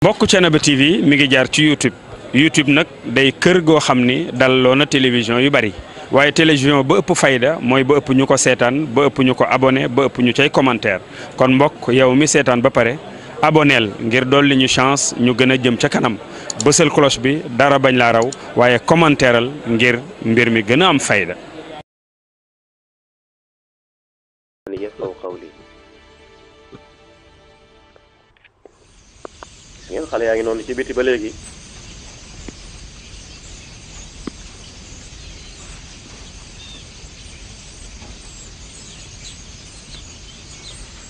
mbokk Thiénaba TV mi ngi jaar ci YouTube nag day kër goo xam ni dalloo na télévision yu bari waaye télévision ba ëpp fayda mooy ba ëpp ñu ko seetaan ba ëpp ñu ko abonné ba ëpp ñu cay commentaire kon mbokk yow mi seetaan ba pare aboneel ngir dolli ñu chance ñu gën a jëm ca kanam bësal cloche bi dara bañ laa raw waaye commentaireal ngir mbir mi gën a am fayda. ngeen xale yaa ngi noonu ci biti ba léegi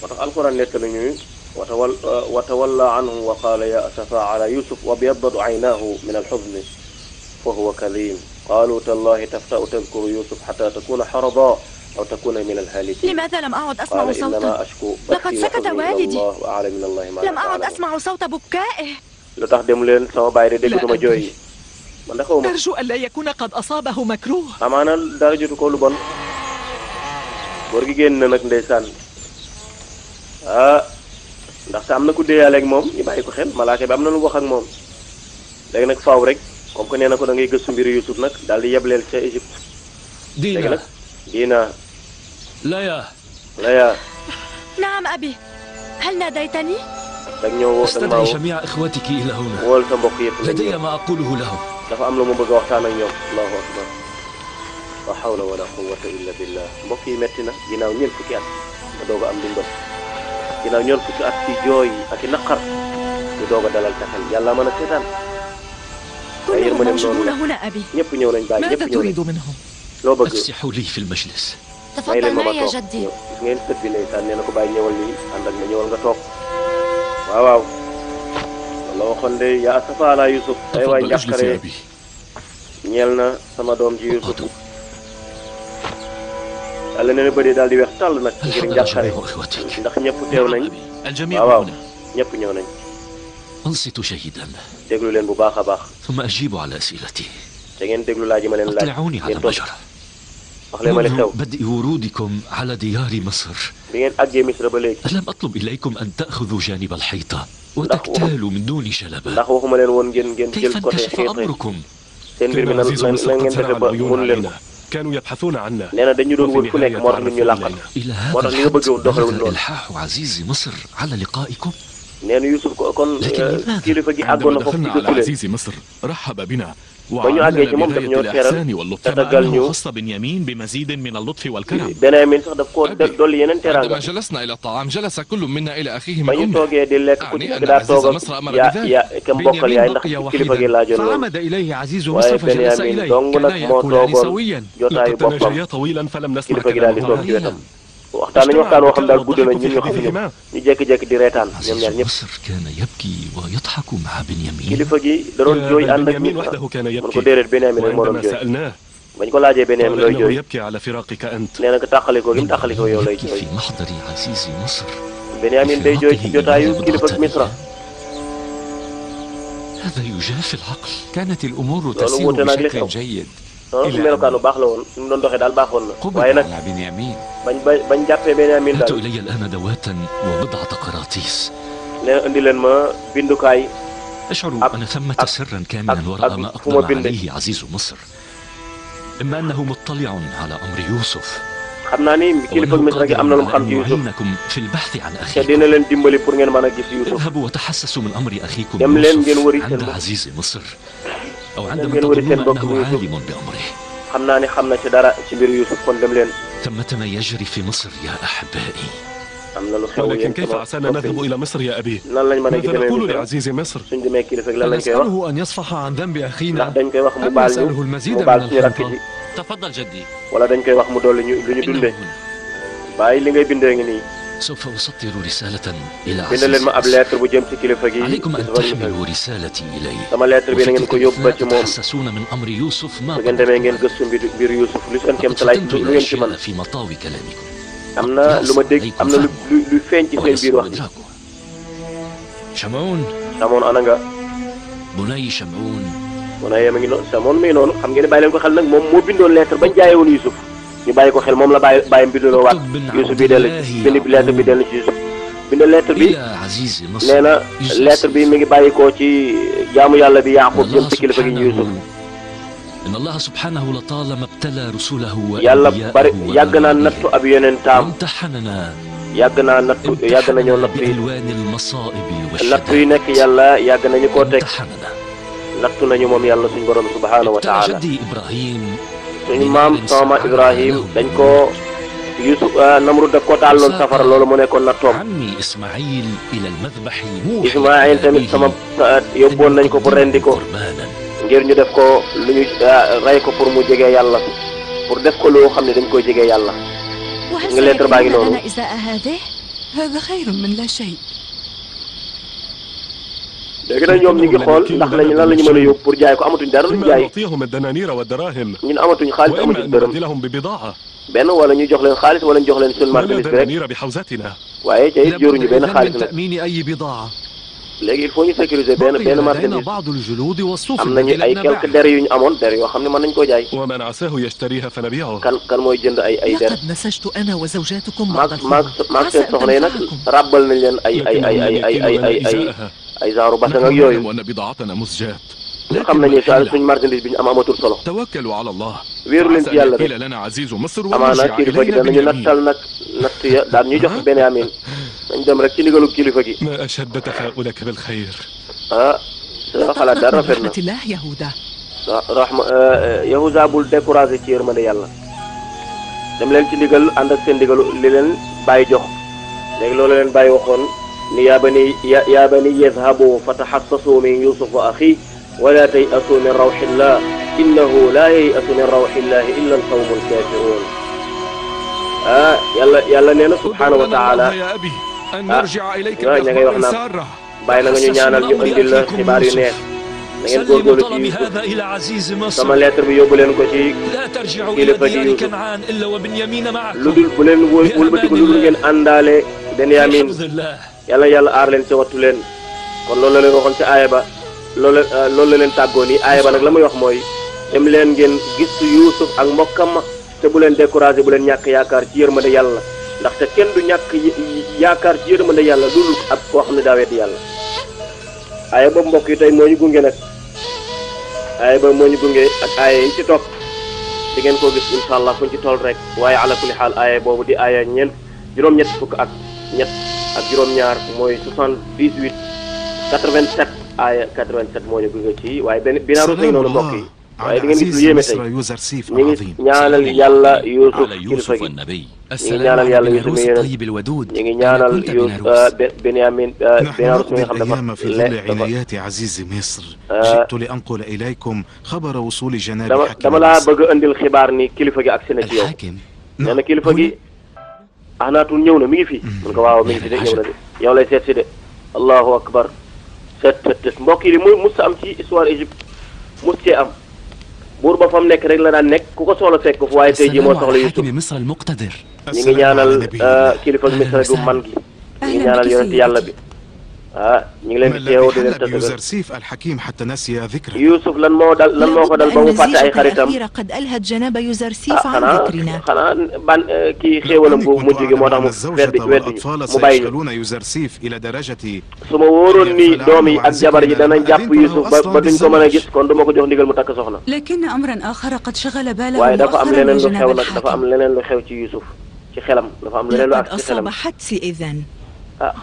moo tax alquran nekk nañu wa tawalla anhum wa qaala ya asafa ala yusuf wa byaddatu aynaahu min alxuzni fa huwa kadim qaalu tallahi taftau tadkuru yusuf xata takuna xarada aw takuna min alhaalikin لماذا لم أعد أسمع صوته؟ لقد سكت والدي. لم أعد أسمع صوت بكائه. lu tax dem leen sama baay de déggatuma jooy yi man de xaw ma. أرجو ألا يكون قد أصابه مكروه. amaana dara jotu ko lu bon góor gi génn na nag ndeysaan ndaxte am na ku déeyaale ak moom ñu bàyyi ko xel malaaka bi am na lu wax ak moom léegi nag faaw rek comme que nee na ko da ngay gëstu mbiru Yusuf nag daal di yebleel ca Égypte. léegi nag Diina. Laya. نعم أبي. هل ناديتني؟ استدعي جميع إخوتك إلى هنا. wool sa mbokk yëpp لدي ما أقوله لهم. dafa am lu mu bëgg a waxtaan ak ñoom. allahu akbar. la hawla wala quwwata illa billah. mbokk yi metti na ginnaaw ñeent fukki at nga doog a am ndimbal ginnaaw ñeent fukki at ci jooy ak i naqar ñu doog a dalal sa xel yàlla mën a seetaan. كلهم موجودون هنا أبي. ñëpp ñëw nañ bàyyi ñëpp ماذا ñëw تريد nañ. منهم؟ loo bëgg. افسحوا لي في المجلس. تفضل معي يا جدي. gis ngeen sët bi ndeysaan nee na ko bàyyi ñëwal nii ànd ak ma ñëwal nga toog waaw waaw walla waxoon de yaa asafa ala Yusuf ay waay njàqare ñeel na sama doom ji Yusuf yàlla nee na bëri daal di weex tàll nag ngir njàqare ndax ñëpp teew nañ waaw waaw ñëpp ñëw nañ أنصتوا جيدا. déglu leen bu baax a baax ثم أجيبوا على أسئلتي. te ngeen déglu laaj yi ma leen laaj اطلعوني على ما جرى. wax leen ma li xew منذ بدء ورودكم على ديار مصر bi ngeen àggee Misra ba léegi لم أطلب إليكم أن تأخذوا جانب الحيطة وتكتالوا من دون جلبة. ndax waxuma leen woon ngeen jël كيف côté انكشف xeex أمركم؟ seen mbir mi nan ngeen defe ba mun leen ko كانوا يبحثون عنا. nee na dañu doon wër fu nekk moo tax ñun ñu làqatu إلى moo هذا tax li nga bëgg الحد doxalewul بلغ noonu إلحاح عزيز مصر على لقائكم. nee na Yusuf kon kilifa gi àggoon عندما na foofu دخلنا ci على gëstu leen عزيز مصر رحب بنا ba ñu àggee ci moom daf ñoo teeral tatagal ñu خص بنيامين بمزيد من اللطف والكرم. Benyamin sax daf koo dolli yeneen teraanga عندما جلسنا إلى الطعام جلس كل منا إلى أخيه ba من ñu أمه. toogee di lekk ku ci nekk daa toog ak yaa ka mbokkal yaay ndax kilifa gi laajoon loolu فعمد إليه عزيز waaye مصر فجلس Benyamin إليه dong nag كانا moo يأكلان toogoon سويا. jotaayu لقد boppam تناجيا طويلا فلم نسمع kilifa gi daal di toog ci كلامهما. wetam waxtaan nañu waxtaan woo xam daal gudd na ñun ñu xamuñu ñu jékki-jékki di reetaan ñoom عزيز ñaar ñëpp مصر كان يبكي ويضحك مع بنيامين. kilifa gi da doon jooy ànd ak بنيامين Misra وحده كان mun ko يبكي. déedéet Benyamin rek moo doon وعندما jooy سألناه bañ ko laajee Benyamin قال looy إنه jooy يبكي على فراقك أنت. nee na ko tàqalikoo gi mu tàqalikoo yow lay يبكي jooy في محضر عزيز مصر. Benyamin day jooy ci jotaayu kilifa Misra هذا يجافي العقل. كانت الأمور loolu تسير wuute nag li بشكل xew جيد melokaanu baax la woon su mu doon doxee daal baaxoon na قبض waaye nag على بنيامين. bañ jàppee Benyamin daal هاتوا إلي الآن دواتا وبضعة قراطيس. nee na indi leen ma bindukaay أشعر أب- أن ثمة أب- سرا كامنا أب- وراء ما أب- أقدم فما بين- عليه عزيز مصر. إما أنه مطلع على أمر يوسف xam naa ni kilifa وأنه Misra gi قادر am na lu mu على xam أن ci Yusuf يعينكم في البحث عن te أخيكم. dina leen dimbali pour ngeen mën a gis Yusuf اذهبوا وتحسسوا من أمر أخيكم dem leen ngeen يوسف wëri عند seen عزيز مصر أو عند dem من ngeen wëri seen تظنون mbokk أنه Yusuf عالم بأمره. xam naa ni xam na ci dara ci mbiru Yusuf kon dem leen ثمة ما يجري في مصر يا أحبائي. am na lu xew ولكن yéen كيف sama عسانا نذهب إلى مصر يا أبي؟ nan lañ mën a ماذا demee نقول Misra لعزيز مصر؟ suñ demee kilifa gi lan lañ koy wax نسأله أن يصفح عن ذنب ndax أخينا dañ koy wax mu أم baal نسأله ñu المزيد mu من baal suñu rakk الحنطة. ji تفضل جدي. wala dañ koy wax mu dolli ñu lu ñu إنه dundee هنا. bàyyi li ngay bindee ngi nii سوف أسطر رسالة إلى bind leen عزيز ma ab مصر. lettre bu jëm ci kilifa gi عليكم أن Misra gi. تحملوا رسالتي إليه. sama lettre bi na ngeen ko وفي yóbbu ba تلك ci الأثناء moom تتحسسون من أمر يوسف ما bu ngeen demee ngeen قدرتم. gëstu mbir Yusuf lu seen kéem لقد talaay فطنت lu إلى ngeen ci mën أشياء في مطاوي كلامكم. am na lu ma dégg am na lu feeñ ci seen biir wax bi وإدراكه. شمعون Samoon ana nga بني شمعون. mu ne yéen a ngi noonu Samoon mi noonu xam ngeen ne bàyyi leen ko xel nag moom moo bindoon lettre bañ jaayee woon Yusuf ñu bàyyi ko xel moom la bàyyam binduloo waat Yusuf bi dellu bind bi lettre bi dellu ci Yusuf bind lettre bi إلى عزيز مصر nee na lettre bi mi ngi bàyyikoo ci jaamu yàlla bi Yaaqub jëm ci kilifa gi Yuusuf. إن الله سبحانه لطالما ابتلى رسله yàlla bari وأنبياءه yàgg naa nattu ab yonentam وامتحننا yàgg nañoo nattu بألوان المصائب nattu yi والشدائد nekk yàlla yàgg nañu koo teg وامتحننا nattu nañu moom yàlla suñu borom subhaanahu wa ابتلى taala جدي إبراهيم suñu maam sama Ibrahim dañ koo Yuusuf Namrud da koo tàlloon safara loolu mu nekkoon nattoom. عمي إسماعيل إلى المذبح Ismaayil tamit sama yóbboon nañ ko pour rendi ko قربانا ngir ñu def ko lu ñu rey ko pour mu jege yàlla pour def ko loo xam ne dañ koy jege yàlla. وهل nga lettre baa ngi سيكون noonu. لنا إزاء هذه؟ هذا خير من لا شيء. léegi nag ñoom ñu ngi xool ndax lan la ñu mën a yóbbu pour jaay ko amatuñ dara luñ إما jaay نعطيهم الدنانير والدراهم ñun amatuñ xaalis وإما amatuñ أن dërëm نبدلهم ببضاعة benn wala ñu jox leen xaalis wala ñu jox leen suñu ولا marchandise bi rek دنانير بحوزتنا. waaye ca it jóoruñu benn xaalis من nag تأمين أي بضاعة. léegi il faut ñu sécuriser benn بقي لدينا marchandise بعض الجلود والصوف am الذي nañu ay لم quelques نبيعه. der yu ñu amoon der yoo xam ne mën nañ koo jaay ومن عساه يشتريها فنبيعه. kan mooy jënd ay der لقد نسجت أنا وزوجاتكم بعض maag seen soxna yi nag ràbbal nañ leen ay ay genre basang ak نحن yooyu نعلم أن بضاعتنا مزجاة. ñu xam nañu ne suñ marchandise bi ñu am amatul solo توكلوا على الله. wéeru leen ci yàlla rek يحيل لنا عزيز مصر amaana ونرجع kilifa gi إلينا danañu بنيامين. nattal nag natt ya daan ñu jox Benyamin dañ dem rek ci ndigalu kilifa gi ما أشد تفاؤلك بالخير. ah sa xalaat dara rafet na رحمة الله يهوذا. rahma Yahuza bul découragé ci yërmande yàlla dem leen ci ndigal ànd ak seen ndigalu li leen bàyyi jox léegi loolu leen bàyyi waxoon ni yaa bani yadhabu fataxassasu min yusuf wa axi wala tayasu min rawxillah innahu laa yayasu min rawxillahi illa alqawmu alkafirun yàlla nee na subhanahu wa taala يا أبي أن نرجع إليك ña ngay wax بأخبار naan سارة. bàyyi na nga ñu ñaanal ñu indil la xibaar yu neex da ngeen góorgóorlu ci طلبي Yuusuf هذا إلى عزيز مصر sama lettre bi yóbbu leen ko ci لا ترجعوا إلى إلى ديار يوسف. كنعان إلا وبنيامين lu معكم dul bu leen wëlbatiku lu dul ngeen àndaale Benyamin بحفظ الله. yàlla aar leen ci wattu leen kon loolu la leen waxoon ci aaya ba loolu la leen tàggoo nii aaya ba nag la muy wax mooy dem leen ngeen gis Yuusuf ak mbokkam ma te bu leen découragé bu leen ñàkk yaakaar ci yërmande yàlla ndaxte kenn du ñàkk yaakaar ci yërmande yàlla lu dul ab koo xam ne daa weddi yàlla aaya ba mbokk yi tey moo ñu gunge nag aaya ba moo ñu gunge ak aaya yi ci topp di ngeen koo gis incha allah fuñ ci toll rek waaye ala kulli xaal aaya boobu di aaya juróom-ñett fukk ak ñett ak juróom-ñaar mooy 78 87 aaya 87 moo ñu gunge ci waaye benn binaaru sëñ noonu mbokk yi waaye di ngeen gis lu yéeme tey ñu ngi ñaanal yàlla Yuusuf kilifa gi ñu ngi ñaanal yàlla Yuusuf mi yéen ñu ngi ñaanal Benyamin binaaru si nga xam dafa في ظل عنايات عزيز مصر جئت لأنقل إليكم خبر وصول جناب حكيم dama laa bëgg a indil xibaar ni kilifa gi agsi na ci yow nee na kilifa gi Axnaatul ñëw na mi ngi fi mun ko waaw mi ngi fi de ñëw na de yow lay seet si de allahu akbar seet mbokk yi li muy mus am ci histoire Égypte mus cee am buur ba fa mu nekk rek la daan nekk ku ko soxla fekk fu waaye tey jii moo soxla Yuusuf ñi ngi ñaanal kilifa Misra gu man gi ñi ngi ñaanal yonent yàlla bi ñu ngi leen di teew di leen يوزرسيف الحكيم حتى نسي ذكره Yuusuf lan moo ko dal ba mu fàtte ay xaritam قد ألهت جناب يوزرسيف عن ذكرنا. xanaa ban kii xéewalam bu mujj gi moo tax mu weddi mu bàyyi ñu يوزرسيف إلى درجة su ma wóoroon ni doom yi ak jabar yi danañ jàpp Yuusuf ba duñ ko mën a gis kon du ma ko jox ndigal mu takk soxna لكن أمرا آخر قد شغل باله waaye dafa am مؤخرا leneen lu xew جناب nag dafa am الحاكم. leneen lu xew ci Yuusuf ci xelam dafa am leneen lu ak لقد ci xelam أصاب حدسي إذن.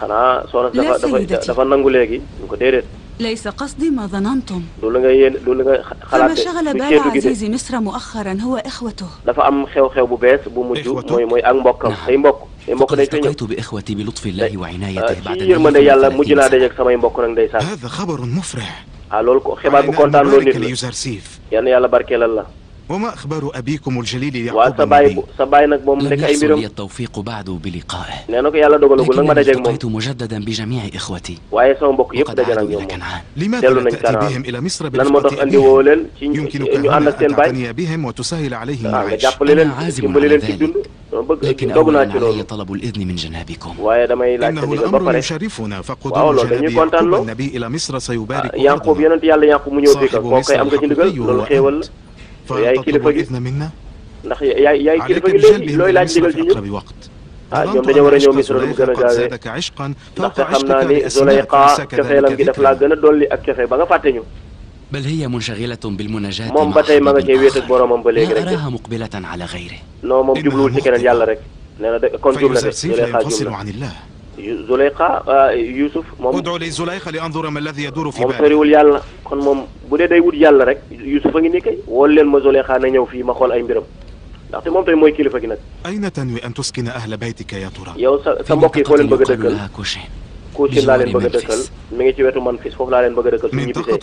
xanaa soxna لا si سيدتي. dafa nangu léegi ñu ko déedéet ليس قصدي ما ظننتم. du la nga yéen du la nga xalaat فما de شغل du بال ceetu gi de عزيز مصر مؤخرا هو إخوته. dafa am xew-xew bu bees bu mujj mooy ak mbokkam ay mbokk day feeñu التقيت بإخوتي بلطف الله وعنايته بعد ci yërmande yàlla mujj naa dajeeg samay mbokk nag ndeysaan هذا خبر مفرح loolu ko xibaar bu kontaan loolu nit la ليوزرسيف yal na yàlla barkeelal la وما أخبار أبيكم الجليل waaw يعقوب sa baay nag moom لم nekk ay يحصل mbiram لي التوفيق بعد بلقائه nee na ko yàlla dogalagul nag ma لكنني dajeeg moom التقيت مجددا بجميع إخوتي waaye sama mbokk yëpp وقد daje nag عادوا ñoom إلى moom كنعان. لماذا dellu لا nañ تأتي Kanaan بهم إلى مصر lan moo tax برفقة andi woo أبيهم leen ci يمكنك ñu ànd هنا ak أن seen baay تعتني بهم وتسهل عليهم nga العيش jàppale leen أنا عازم dimbali على leen ci ذلك. dund dama bëgg لكن dogu أولا naa ci علي loolu طلب الإذن من جنابكم. waaye damay laaj sa إنه ndigal ba الأمر pare يشرفنا waaw فقدوم loolu جناب dañuy kontaan يعقوب loo النبي إلى مصر سيبارك Yaaqub أرضنا yonent yàlla Yaaqub mu ñëw fii ka صاحب koo koy am nga ci ndigal مصر loolu الحقيقي xéewal وأنت yaay فهل kilifa تطلب gi الإذن منا ndax yaay عليك kilifa gi بجلبهم léegi looy إلى laaj مصر ndigal في ci ñun أقرب وقت ñoom dañoo war a ñëw Misra lu mu gën a gaawee ndaxte xam naa ni Zulayxa cofeelam gi daf laa gën a dolli ak cofe ba nga fàtte ñu. moom ba tey ma nga cee wéet ak boromam ba léegi rek non moom jubluwul ci keneen yàlla rek nee na de kon jum na de Zulayxa jum na Zulayxa Youssouf moom soriwul yàlla kon moom bu dee day wut yàlla rek Youssouf a ngi nii kay wool leen ma Zulayxa na ñëw fii ma xool ay mbiram ndaxte moom tey mooy kilifa gi nag. yow sa mbokk yi foo leen bëgg a dëkkal Kuusin laa leen bëgg a dëkkal mi ngi ci wetu Memphis foofu laa leen bëgg a dëkkal su ñibbisee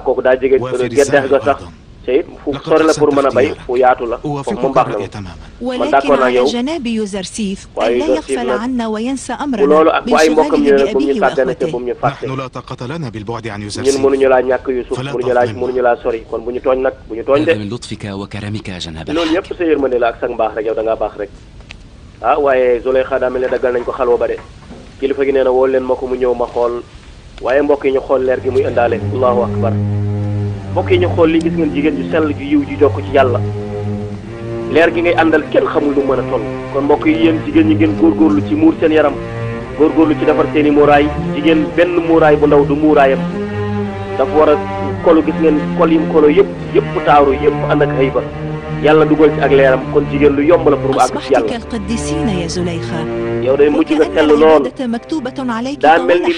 kooku daa jege geddeex ga sax te it fu sori la pour mën a bay fu yaatu la foofu moom baax na moom man d'accord naa yow waaye bu loolu ak bu ay mbokkam ñu ne bu ñu sàggane te bu ñu fàtte ñun mënuñu laa ñàkk Youssouf mënuñu laa sori kon bu ñu tooñ nag bu ñu tooñ de loolu yëpp sa yërmande la ak sa mbaax rek yow da ngaa baax rek waaye Zulayxa daa mel ne daggal nañ ko xalwa ba de kilifa gi nee na woo leen ma ko mu ñëw ma xool waaye mbokk yi ñu xool leer gi muy indaale allahu akbar mbokk yi ñu xool li gis ngeen jigéen ju sell ju yiw ji jokk ci yàlla leer gi ngay àndal kenn xamul lu mën a toll kon mbokk yi yéen jigéen ñi ngeen góorgóorlu ci muur seen yaram góorgóorlu ci defar seen i muuraay jigéen benn muuraay bu ndaw du muuraayam dafa war a kolu gis ngeen kol yim kolo yëpp taaru yëpp ànd ak hayba yàlla dugal ci ak leeram kon jigéen lu yomb la pour mu àgg ci yàlla yow day mujj nga sell lool daa mel ni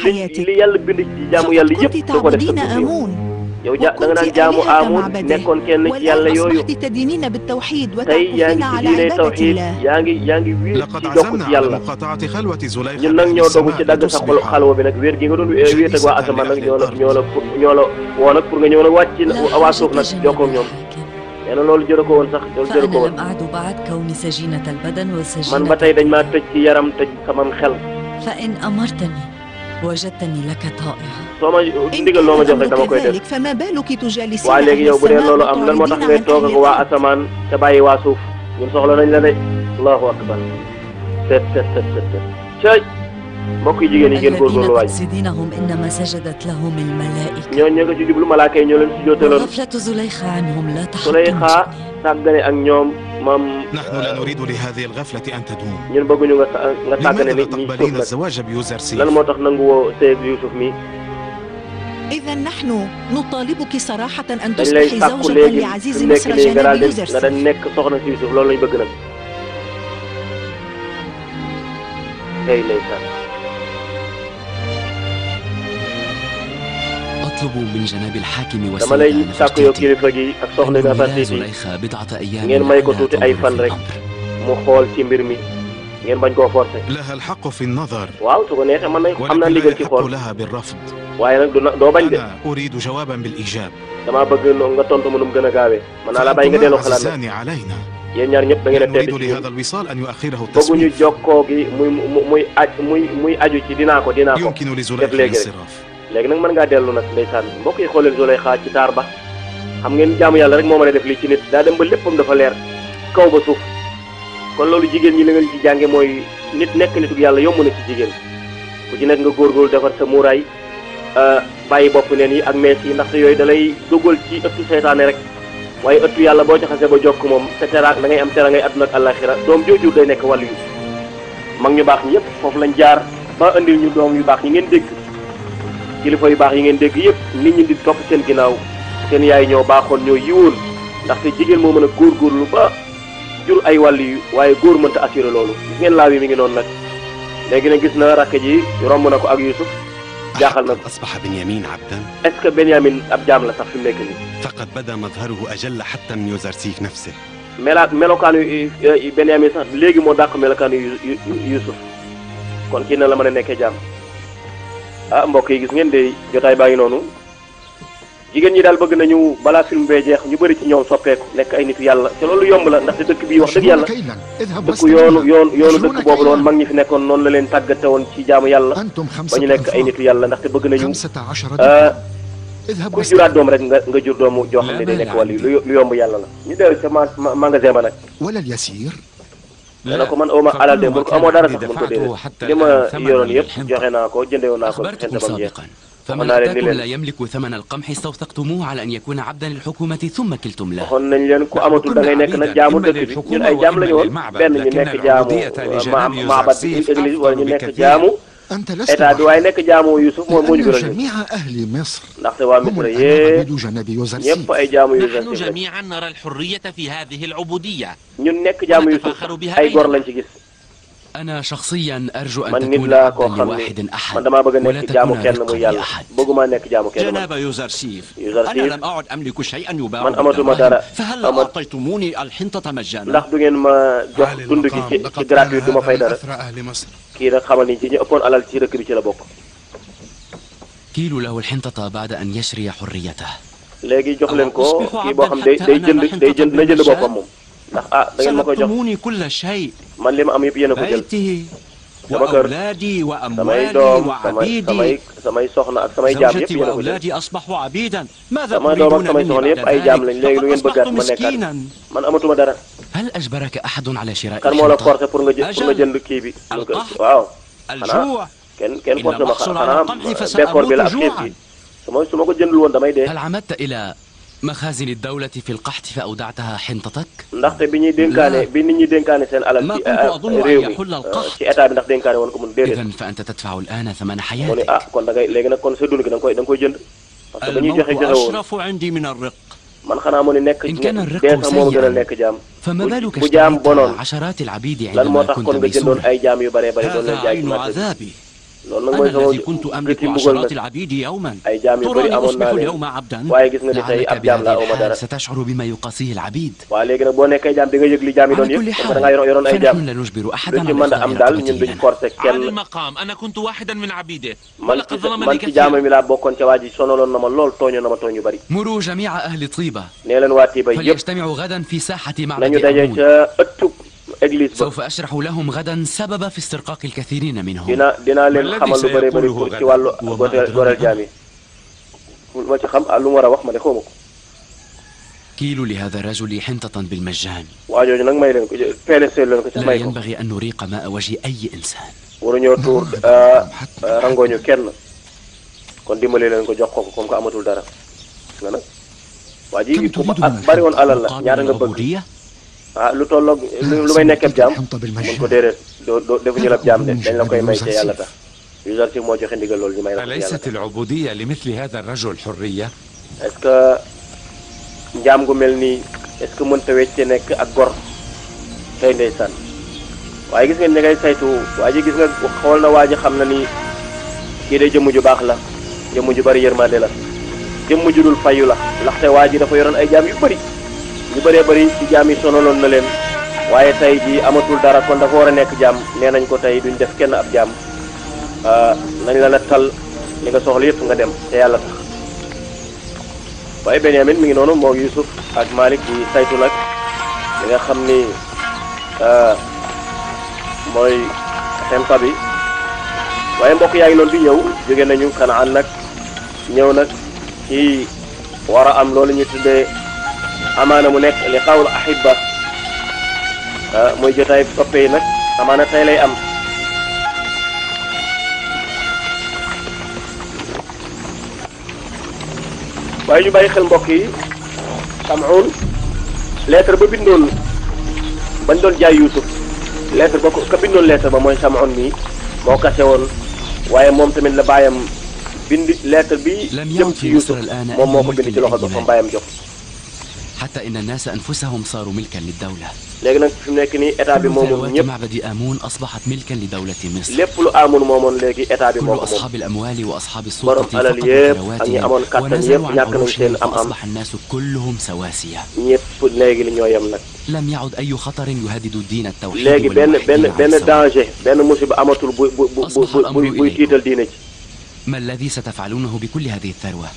li yàlla bind ci jaamu yàlla yëpp du ko def sa yow da nga naan jaamu Aamun nekkoon kenn ci yàlla yooyu tey yaa ngi ci diine tawxiid yaa ngi wéet ci jokk ci yàlla ñun nag ñoo dogu ci dagg sa xalwa bi nag wéet gi nga doon wéet ak waa asamaan nag ñoo la woo nag pour nga ñëw nag wàcc waa suuf nag jokkoo ak ñoom nee na loolu jërë ko woon sax loolu jërë ko woon man ba tey dañ maa tëj ci yaram tëj samam xel soo ma ndigal loo ma jox rek dama koy def waaye léegi yow bu dee loolu am lan moo tax ngay toog ak waa asamaan te bàyyi waa suuf ñun soxla nañ la de allahu akbar cëy mbokk yi jigéen yi ngeen góorgóorlu waay ñoo ñoo ko ci jublu malaaka yi ñoo leen si jootaloon Zulayxa sàggane ak ñoom maam ñun bëgguñu nga sàggane nit ñi suuf nag lan moo tax nangu woo sëy ak Youssouf mi dañ lay sàkku léegi su nekk nii nga daal nga dañ nekk soxna si Youssouf loolu lañ bëgg nag tey ndeysaan dama lay sàkku yow kilifa gi ak soxna nga Fatou ngeen may ko tuuti ay fan rek mu xool ci mbir mi ngeen bañ koo forcer. waaw su ko neexee mën nañ am naa ndigal ci xool waaye nag doo bañ de damaa bëgg nga tontu mu nu mu gën a gaawee mën naa laa bàyyi nga delloo xalaat nag yéen ñaar ñëpp da ngeen a tedd ci ñun bëgguñu jokkoo gi muy aju ci dinaa ko def léegi rek. léegi nag mën ngaa dellu nag ndeysaan mbokk yi xooleel Zulayxa ci taar ba xam ngeen jaamu yàlla rek moo mën a def lii ci nit daa dem ba léppam dafa leer kaw ba suuf kon loolu jigéen ñi li ngeen ci jànge mooy nit nekk nitug yàlla yomb na ci jigéen ku ci nekk nga góorgóorlu defar sa muuraay bàyyi bopp neen yi ak mees yi ndaxte yooyu da lay dugal ci ëttu seytaane rek waaye ëttu yàlla boo ci xasee ba jokk moom sa teraak da ngay am tera ngay àdduna ak àllaaxira doom jooju day nekk wàllu yu mag ñu baax ñi yëpp foofu lañ jaar ba andil ñu doom yu baax ñi ngeen dégg kilifa yu baax yi ngeen dégg yëpp nit ñi di topp seen ginnaaw seen yaay ñoo baaxoon ñoo yiwoon ndaxte jigéen moo mën a góorgóorlu ba jur ay wàll yu waaye góor mënta assuré loolu gis ngeen laaw yi mi ngi noonu nag léegi nag gis na rakk ji romb na ko ak Youssouf jaaxal na ko est-ce que Benyamin ab jaam la sax fi mu nekk nii melokaanu Benyamin sax léegi moo dàq melokaanu Youssouf kon kii na la mën a nekkee jaam mbokk yi gis ngeen de jotaay baa ngi noonu jigéen ñi daal bëgg nañu balaa film bee jeex ñu bëri ci ñoom soppeeku nekk ay nitu yàlla te loolu yomb la ndaxte dëkk bii wax dëgg yàlla dëkk yoonu dëkk boobu la woon mag ñi fi nekkoon noonu la leen tàggate woon ci jaamu yàlla ba ñu nekk ay nitu yàlla ndaxte bëgg nañu kuy juraat doom rek nga jur doomu joo xam ne day nekk wàll lu yomb yàlla la ñu dellu ca magasin ba nag dana ko man awma alal de mun ko amoo dara sax mun ko déedéet li ma yoroon yëpp joxe naa ko jëndewoon naa ko xente bam jeex فمن أتاكم لا يملك ثمن القمح استوثقتموه على أن يكون عبدا للحكومة ثم كلتم له. waxoon nañ leen ku amatul da ngay nekk nag jaamu dëkk bi ñun ay jaam lañu woon benn ñu nekk jaamu maabat bi église wala ñu nekk jaamu état bi waaye nekk jaamu Yusuf moom moo ñu gënal ndaxte waa Misra yépp ñëpp ay jaamu Yusuf نحن جميعا نرى الحرية في هذه العبودية. ñun nekk jaamu Yusuf ay góor lañ ci gis. أنا شخصيا أرجو أن man nit تكون laa عبدا koo xam ne لواحد أحد man damaa bëgg a ولا nekk jaamu تكون kenn رقا muy yàlla لأحد. bëgguma nekk jaamu kenn man. جناب يوزرسيف، يوزرسيف. أنا لم أعد أملك شيئا يباع man amatuma بالدراهم، dara فهل أعطيتموني الحنطة مجانا؟ ndax du ngeen ma jox dund gi ci gratuit du ma fay dara kii nag xamal ni ci ñu ëppoon alal ci dëkk bi ci la bokk. كيلوا له الحنطة بعد أن يشري حريته. léegi jox leen ko kii boo xam day jënd na jënd boppam moom ndax da ngeen ma koy jox سلبتموني كل شيء، man li ma am yëpp yéen a ko jël بيتي sama kër وأولادي samay وأموالي doom وعبيدي. samay soxna ak samay jaam yëpp زوجتي yéen a ko jël وأولادي أصبحوا عبيدا، ماذا samay doom ak تريدون samay مني soxna بعد yëpp ay jaam lañ ذلك؟ léegi lu لقد ngeen bëggaat أصبحت ma nekkaat مسكينا. man amatuma dara. هل أجبرك أحد على شراء kan moo la الحنطة؟ forcé pour nga jënd kii bi waaw الجوع. kenn forcé ma أحصل على xanaa القمح bekkoor bi la ak فسأموت xiif جوعا. gi su ma ko jëndul woon damay dee. هل عمدت إلى مخازن الدولة في القحط فأودعتها حنطتك؟ ndaxte bi ñuy dénkaane bi nit ñi dénkaane seen alal ما ci كنت أظن réew أن mi يحل القحط. ci état bi ndax dénkaane woon ko mun déedéet. إذن فأنت تدفع الآن ثمن mu ne حياتك. ah kon da ngay léegi nag kon sa dund gi da nga koy jënd. parce que ba ñuy joxe الموت joxe woon أشرف عندي من الرق. man xanaa mu ne nekk إن كان الرق dee sax moo gën a سيئا nekk jaam. فما بالك bu jaam اشتريت bonoon عشرات العبيد lan moo عندما tax كنت kon nga jëndoon ميسورا. ay jaam yu bëree bëri doon هذا leen jaay ci عين marché bi. عذابي. loolu nag أنا mooy sama الذي كنت أملك gëti mbugal عشرات nag العبيد يوما، ay jaam yu bëri تراني amoon أصبح naa leen اليوم عبدا. waaye gis nga ni tey لعلك ab jaam laa بهذه awma dara. الحال ستشعر بما يقاسيه العبيد. waaw léegi nag boo nekkee jaam di nga yëg li jaam yi doon على كل yëpp parce que حال da ngaa yoroon ay jaam. فنحن لا نجبر lu أحدا ci على mën a am إخضاع daal ñun رقبته duñ لنا. forcer على kenn. المقام أنا كنت واحدا من عبيده man ولقد ci ظلمني jaam كثيرا. mi laa bokkoon ca waa ji sonaloon na ma lool tooñoon na ma tooñ yu bëri. مروا جميع أهل طيبة nee leen waa Tiba yëpp فليجتمعوا غدا في ساحة nañu معبد daje آمون. ca ëttub église ba. سوف أشرح لهم غدا سبب في استرقاق الكثيرين منهم. dinaa leen xamal lu bëree bëri pour ci wàllu goreel jaam yi. ma ci xam lu mu war a wax ma ne xawma ko. كيلوا لهذا الرجل حنطة بالمجان. waa jooju nag may leen ko peelesee leen ko ci لا may ko. ينبغي أن نريق ماء وجه أي إنسان. waruñoo tuur rangooñu kenn kon dimbali leen ko jox ko comme que amatul dara. nga nag waa ji ku bari woon alal la ñaata nga bëgg. ah lu tolloog lu may nekk ab jaam mun ko déedéet doo defuñu la ab jaam de dañ la koy may ca yàlla tax. Yuzarsif moo joxe ndigal loolu ñu may la ko yàlla tax. أليست العبودية لمثل هذا الرجل حرية؟ est-ce que njaam gu mel nii est-ce que mënta wecce nekk ak gor tey ndeysaan waaye gis ngeen ne ngay saytu waa ji gis nga xool na waa ji xam na ni kii de jëmm ju baax la jëmm ju bari yërmande la jëmm ju dul fayu la ndaxte waa ji dafa yoroon ay jaam yu bëri ñu bëree bëri ci jaam yi sonaloon na leen waaye tey ji amatul dara kon dafa war a nekk jaam nee nañ ko tey duñ def kenn ab jaam nañ la nattal li nga soxla yëpp nga dem te yàlla tax waaye Benyamin mi ngi noonu moo Yusuf ak Malik di saytu nag li nga xam ni mooy xempa bi waaye mbokk yaa ngi noonu di ñëw jóge nañu Kanaan nag ñëw nag ci war a am loolu ñu tuddee amaana mu nekk liqaa'ul ahibba muy jotaay soppe yi nag amaana tey lay am waaye ñu bàyyi xel mbokk yi Sam'un lettre ba bindoon bañ doon jaay Yuusuf lettre ba ko ka bindoon lettre ba mooy Sam'un mi moo kase woon waaye moom tamit la bàyyam bind lettre bi jëm ci Yuusuf moom moo ko bind ci loxo ba fa bàyyam jox حتى إن الناس أنفسهم صاروا ملكا للدولة. léegi nag fi mu nekk nii état bi moomoon ñëpp معبد آمون أصبحت ملكا لدولة مصر. lépp lu Aamun moomoon léegi état bi moo ko كل moom. أصحاب الأموال وأصحاب borom السلطة alal yëpp ak ñi amoon kattan yëpp ونزلوا عن ñàkk nañ seen عروشهم am-am فأصبح الناس كلهم سواسية. ñëpp léegi li ñoo yem nag. لم يعد أي خطر يهدد الدين التوحيد léegi benn والموحدين danger benn musiba amatul buy tiital diine ci. ما الذي ستفعلونه بكل هذه الثروة؟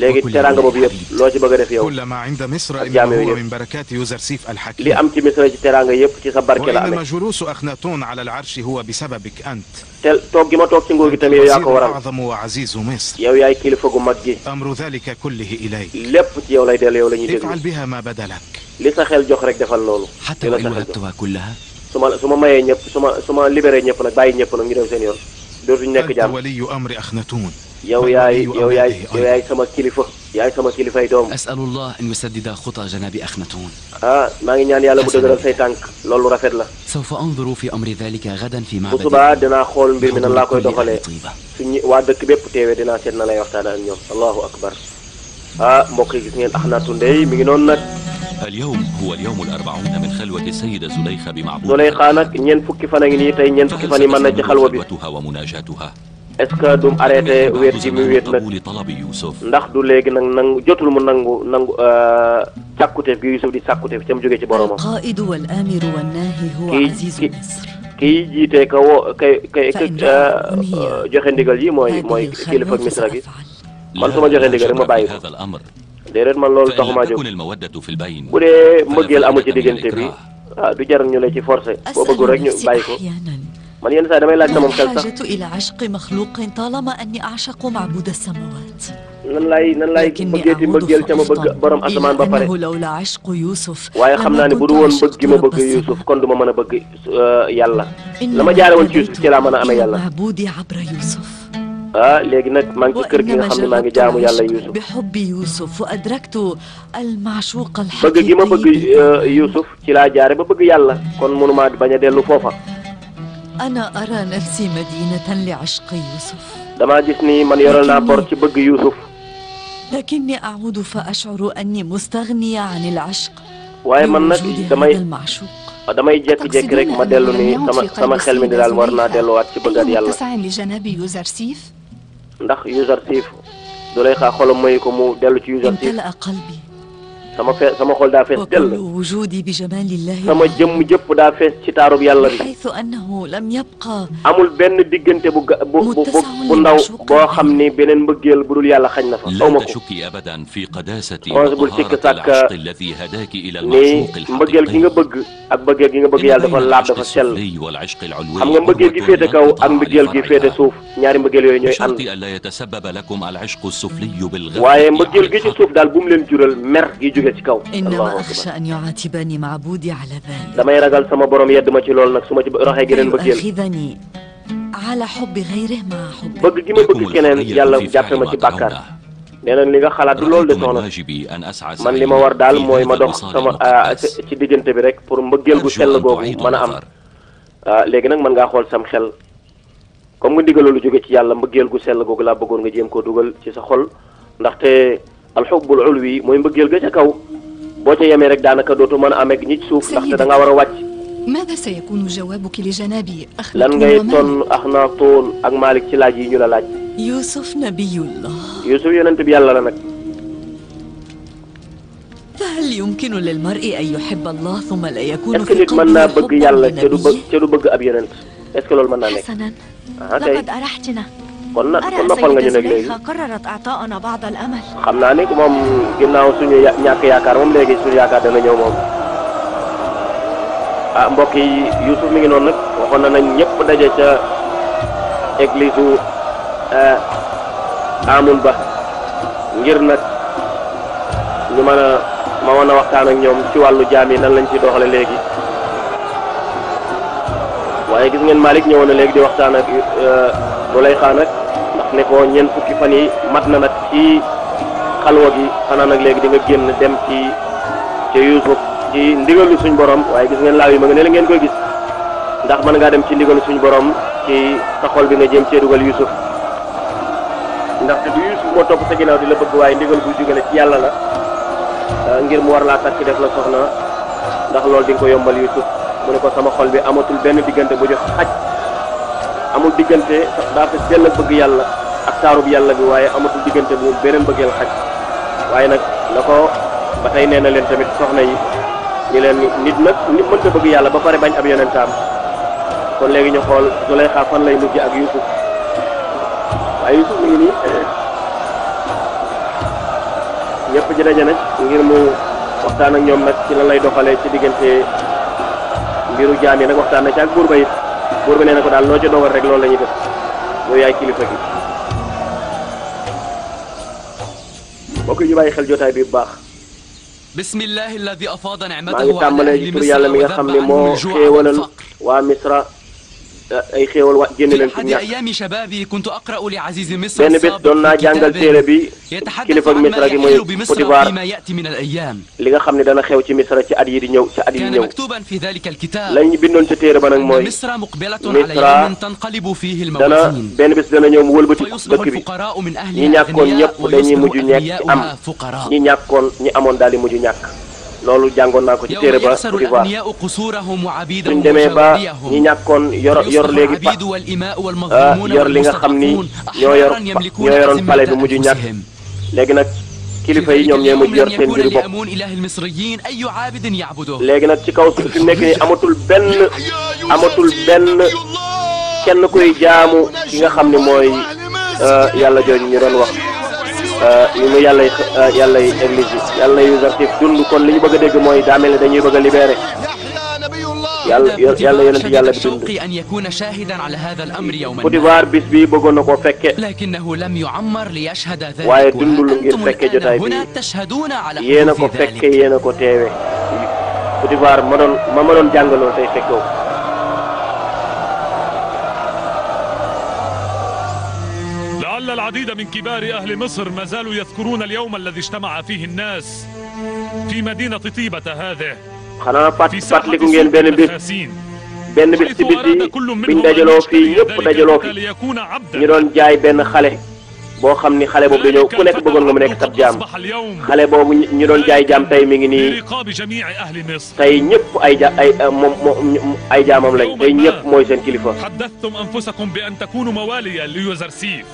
léegi teraanga boobu yëpp loo ci bëgg a def yow. كل ما عند مصر إنما هو من بركات يوزرسيف الحكيم. li am ci Misra ci teraanga yëpp ci sa barke la amee. وإنما جلوس أخناتون على العرش هو بسببك أنت. te toog gi ma toog ci nguur gi tamit yow yaa ko waral. الأعظم وعزيز مصر. yow yaay kilifa gu mag gi. أمر ذلك كله إليك. lépp ci yow lay dellu yow la ñuy déglu. افعل بها ما بدا لك. li sa xel jox rek defal loolu. حتى وإن وهبتها كلها. su ma mayee ñëpp su ma libéré ñëpp nag bàyyi ñëpp nag ñu dem seen yoon. dootuñu nekk jaam. أنت ولي أمر أخناتون. yow yaay sama kilifa yaay sama kilifay doom. أسأل الله أن يسدد خطى جناب أخناتون. maa ngi ñaan yàlla mu dëgëral say tànk loolu rafet la. سوف أنظر في أمر ذلك غدا في bu معبد. subaa dinaa xool mbir mi nan laa koy doxalee suñu waa dëkk bépp teewee dinaa seet na lay waxtaan ak ñoom allahu akbar. mbokk yi gis ngeen Akhenaton ndey mi ngi noonu nag. اليوم هو اليوم ال40 من خلوة السيدة زليخة بمعبود. Zulaykha nag ñeent fukki fan a ngi nii tey ñeent fukki fan yi mën na ci xalwa bi. est-ce que du arrêté wéet ji mu wéet nag ndax du léegi nag jotul mu nangu càkkuteef gi Yuusuf di càkkuteef ca mu jógee ci boromam. القائد والآمر والناهي هو عزيز مصر. kii jiite ka woo kay joxe ndigal yi mooy kilifa Misra gi man su ma joxe ndigal rek ma bàyyi ko. déedéet man loolu taxumaa jóg bu dee mbëggeel amu ci diggante bi du jar ñu la ci forcé boo bëggul rek ñu bàyyi ko. man yenn saa damay laaj sama xel sax إلى عشق مخلوق طالما أني أعشق معبود السماوات. nan laay bëggeeti mbëggeel ca ma bëgg borom asamaan ba pare. لولا عشق يوسف. waaye xam naa ne bu du woon bëgg gi ma bëgg Yuusuf kon du ma mën a bëgg yàlla. la ma jaare woon ci Yuusuf ci laa mën a amee yàlla. معبودي عبر يوسف. léegi nag maa ngi ci kër gi nga xam ne maa ngi jaamu yàlla Yuusuf. بحب يوسف وأدركت المعشوق الحقيقي. bëgg gi ma bëgg Yuusuf ci laa jaare ba bëgg yàlla kon mënuma bañ a dellu foofa. أنا أرى نفسي مدينة لعشق يوسف. damaa gis ni man yoral naa bor ci bëgg Yuusuf. لكني أعود فأشعر أني مستغنية عن العشق. waaye man nag damay jékki-jékki rek ma dellu ni sama xel mi daal war naa delluwaat ci bëggaat yàlla. ndax Yuzarsif Zulaykha xolam mayu ko mu dellu ci Yuzarsif. sama xol daa fees dell. sama jëmm jëpp daa fees ci taarub yàlla bi. amul benn diggante bu ndaw boo xam ni beneen mbëggeel bu dul yàlla xañ na fa. aw ma ko. onze bul sikk sàkk ni mbëggeel gi nga bëgg ak mbëggeel gi nga bëgg yàlla dafa laab dafa sell. xam nga mbëggeel gi féete kaw ak mbëggeel gi féete suuf ñaari mbëggeel yooyu ñooy ànd. waaye mbëggeel gi ci suuf daal bu mu leen jural mer gi jóge ci kaw. إنما أخشى أن يعاتبني معبودي على ذلك. damay ragal sama borom yedd ma ci loolu nag su ma ci raxee geneen mbëggeel. يؤاخذني على حب غيره مع حب. bëgg gi ma bëgg keneen yàlla jàppe ma ci bàkkaar. nee na li nga xalaat du loolu de soxna man li ma war daal mooy ma dox sama ci diggante bi rek pour mbëggeel gu sell googu mën a am. léegi nag mën ngaa xool sam xel comme nga ndigal lu jóge ci yàlla mbëggeel gu sell googu laa bëggoon nga jéem koo dugal ci sa xol ndaxte alxubbul ulwi mooy mbëggeel ga ca kaw boo ca yemee rek daanaka dootu mën a amee ñi ci suuf ndaxte da ngaa war a wàcc. ماذا سيكون جوابك لجنابي أخناتون؟ lan ngay tonn Akhenaton ak Malik ci laaj yi ñu la laaj. يوسف نبي الله. Yuusuf yonent bi yàlla la nag. فهل يمكن للمرء أن يحب الله ثم لا يكون est-ce que nit mën naa bëgg yàlla te du bëgg ab yonent est-ce que loolu mën naa nekk. حسنا kay لقد أرحتنا. kon noppal nga ñu nag léegi. قررت أعطاءنا بعض الأمل. xam naa ni moom ginnaaw suñu ñàkk yaakaar moom léegi suñu yaakaar dana ñëw moom. mbokk yi Yuusuf mi ngi noonu nag waxoon na nañ ñëpp daje ca église u Amun ba ngir nag ñu mën a waxtaan ak ñoom ci wàllu jaam yi nan lañ ci doxale léegi. waaye gis ngeen Malik ñëwoon na léegi di waxtaan ak Zulaykha nag ndax ne ko ñeent fukki fan yi mat na nag ci xalwa gi xanaa nag léegi di nga génn dem ci Yuusuf ci ndigalu suñ borom waaye gis ngeen laaw yi ma nga ne la ngeen koy gis ndax mën ngaa dem ci ndigalu suñ borom ci sa xol bi nga jéem cee dugal Yuusuf ndaxte du Yuusuf moo topp sa ginnaaw di la bëgg waaye ndigal bu jugale ci yàlla la ngir mu war laa takk def la soxna ndax loolu di nga ko yombal Yuusuf mu ne ko sama xol bi amatul benn diggante bu jox xaj amul diggante daa fa sell bëgg yàlla ak taarub yàlla bi waaye amatul diggante bu beneen bëggeel xaj waaye nag la ko ba tey nee na leen tamit soxna yi ñu leen nit mënta bëgg yàlla ba pare bañ ab yonentaam kon léegi ñu xool Zulaykha fan lay mujj ak Yuusuf waaye Yuusuf mi ngi nii ñëpp ji daje nag ngir mu waxtaan ak ñoom nag ci lan lay doxalee ci diggante mbiru jaam yi nag waxtaan na ci ak buur ba it buur ba nee na ko daal loo ca dogal rek loolu la ñuy def yow yaay kilifa gi mbokk yi ñu bàyyi xel jotaay bi bu baax. bismillahi alladi afaada maa ngi tàmbalee ci tur yàlla mi nga xam ne moo xéewalal waa Misra ay xéewal wa génne leen ci في ñàkk. أحد أيام شبابي كنت أقرأ لعزيز مصر benn bés doon naa jàngal téere bi يتحدث kilifa عما Misra gi mooy يحل بمصر Potifar فيما يأتي من الأيام. li nga xam ne dana xew ci Misra ci at yi di ñëw ci at yi كان ñëw. مكتوبا في ذلك الكتاب lañ bindoon ci téere ba nag mooy مصر مقبلة على يوم تنقلب فيه dana الموازين benn bés dana ñëw mu wëlbati فيصبح dëkk bi الفقراء من ñi أهلها ñàkkoon أغنياء ñëpp dañuy ويصبح mujj ñekk am أغنياؤها فقراء. ñi ñàkkoon ñi amoon daal di mujj ñàkk loolu jàngoon naa ko ci يوم téere ba يخسر Potifar الأغنياء قصورهم suñ وعبيدهم demee ba ñi وجواريهم ñàkkoon yor léegi pa العبيد والإماء والمظلومون yor li nga xam ni والمستضعفون ñoo أحرارا يملكون yoroon pale bi أزمة mujj ñàkk أنفسهم. léegi nag kilifa yi في ñoom ñooy ذلك mujj yor اليوم seen لن mbiru يكون bopp لأمون إله المصريين أي عابد يعبده. léegi nag ci kaw fi mu nekk nii amatul benn kenn kuy jaamu ki nga xam ne mooy yàlla jooju ñu doon wax yu mu yàllay église yi yàlla na Youssouf dund kon li ñu bëgg a dégg mooy daa mel ne dañuy bëgg a libéré yàlla yonent yàlla bi dund. أن يكون شاهدا على هذا الأمر يوما Potifar bis bi bëggoon na koo fekke لكنه لم يعمر ليشهد ذلك waaye dundul ngir وأنتم fekke الآن jotaay bi هنا تشهدون على yéen a ko حدوث fekke ذلك. yéen a ko teewe Potifar ma doon jàngaloo tey fekkoo لعل العديد من كبار أهل مصر ما زالوا يذكرون اليوم الذي اجتمع فيه الناس في مدينة طيبة هذه xanaa في fàttaliku ساحة ngeen سوق benn bis النخاسين benn bis ci bis yi biñ dajaloo fii ñëpp dajaloo fi ليكون عبدا. ñu doon jaay benn xale boo xam ni xale boobu dañoo ku nekk bëggoon nga mu nekk sab jaam أصبح اليوم xale boobu ñu doon jaay jaam tey mi ngi في nii رقاب جميع أهل مصر. tey ñëpp ay jaamam lañ tey ñëpp mooy seen kilifa حدثتم أنفسكم بأن تكونوا مواليا ليوزرسيف.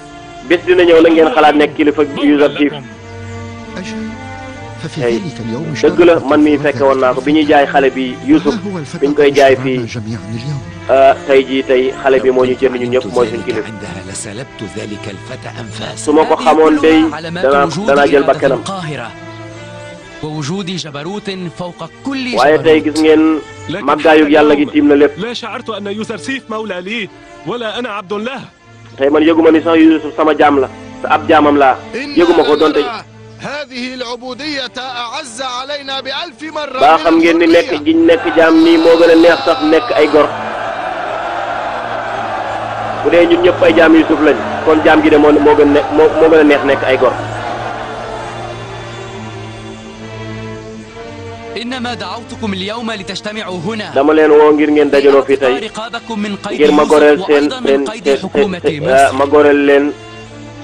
bés dina ñëw na ngeen xalaat nekk kilifa Youssouf ففي tey ذلك اليوم dëgg la man mii fekke woon naa ko bi ñuy jaay xale bi Youssouf biñ koy jaay fii جميعا اليوم tey jii tey xale bi moo ñu jënd ñun ñëpp mooy suñ kilifa عندها لسلبت ذلك الفتى أنفاسا. su ma ko xamoon day danaa jël bakkanam القاهرة ووجود جبروت فوق كل waaye tey جبروت. gis ngeen màggaayug yàlla gi tiim na lépp لا شعرت أن يوزرسيف مولى لي ولا أنا عبد له. tey man yëguma ni sax Youssouf sama jaam la te ab jaamam laa yëguma ko doonte هذه العبودية أعز علينا بألف مرة. baa xam ngeen ni nekk giñ nekk jaam nii moo gën a neex sax nekk ay gor bu dee ñun ñëpp ay jaam Youssouf lañ kon jaam gi de moo gën a neex nekk ay gor. إنما دعوتكم اليوم لتجتمعوا هنا. dama leen woo ngir ngeen dajaloo fii tey رقابكم من قيد ngir ma goreel يوسف seen وأيضا من قيد حكومة seen مصر. ma goreel leen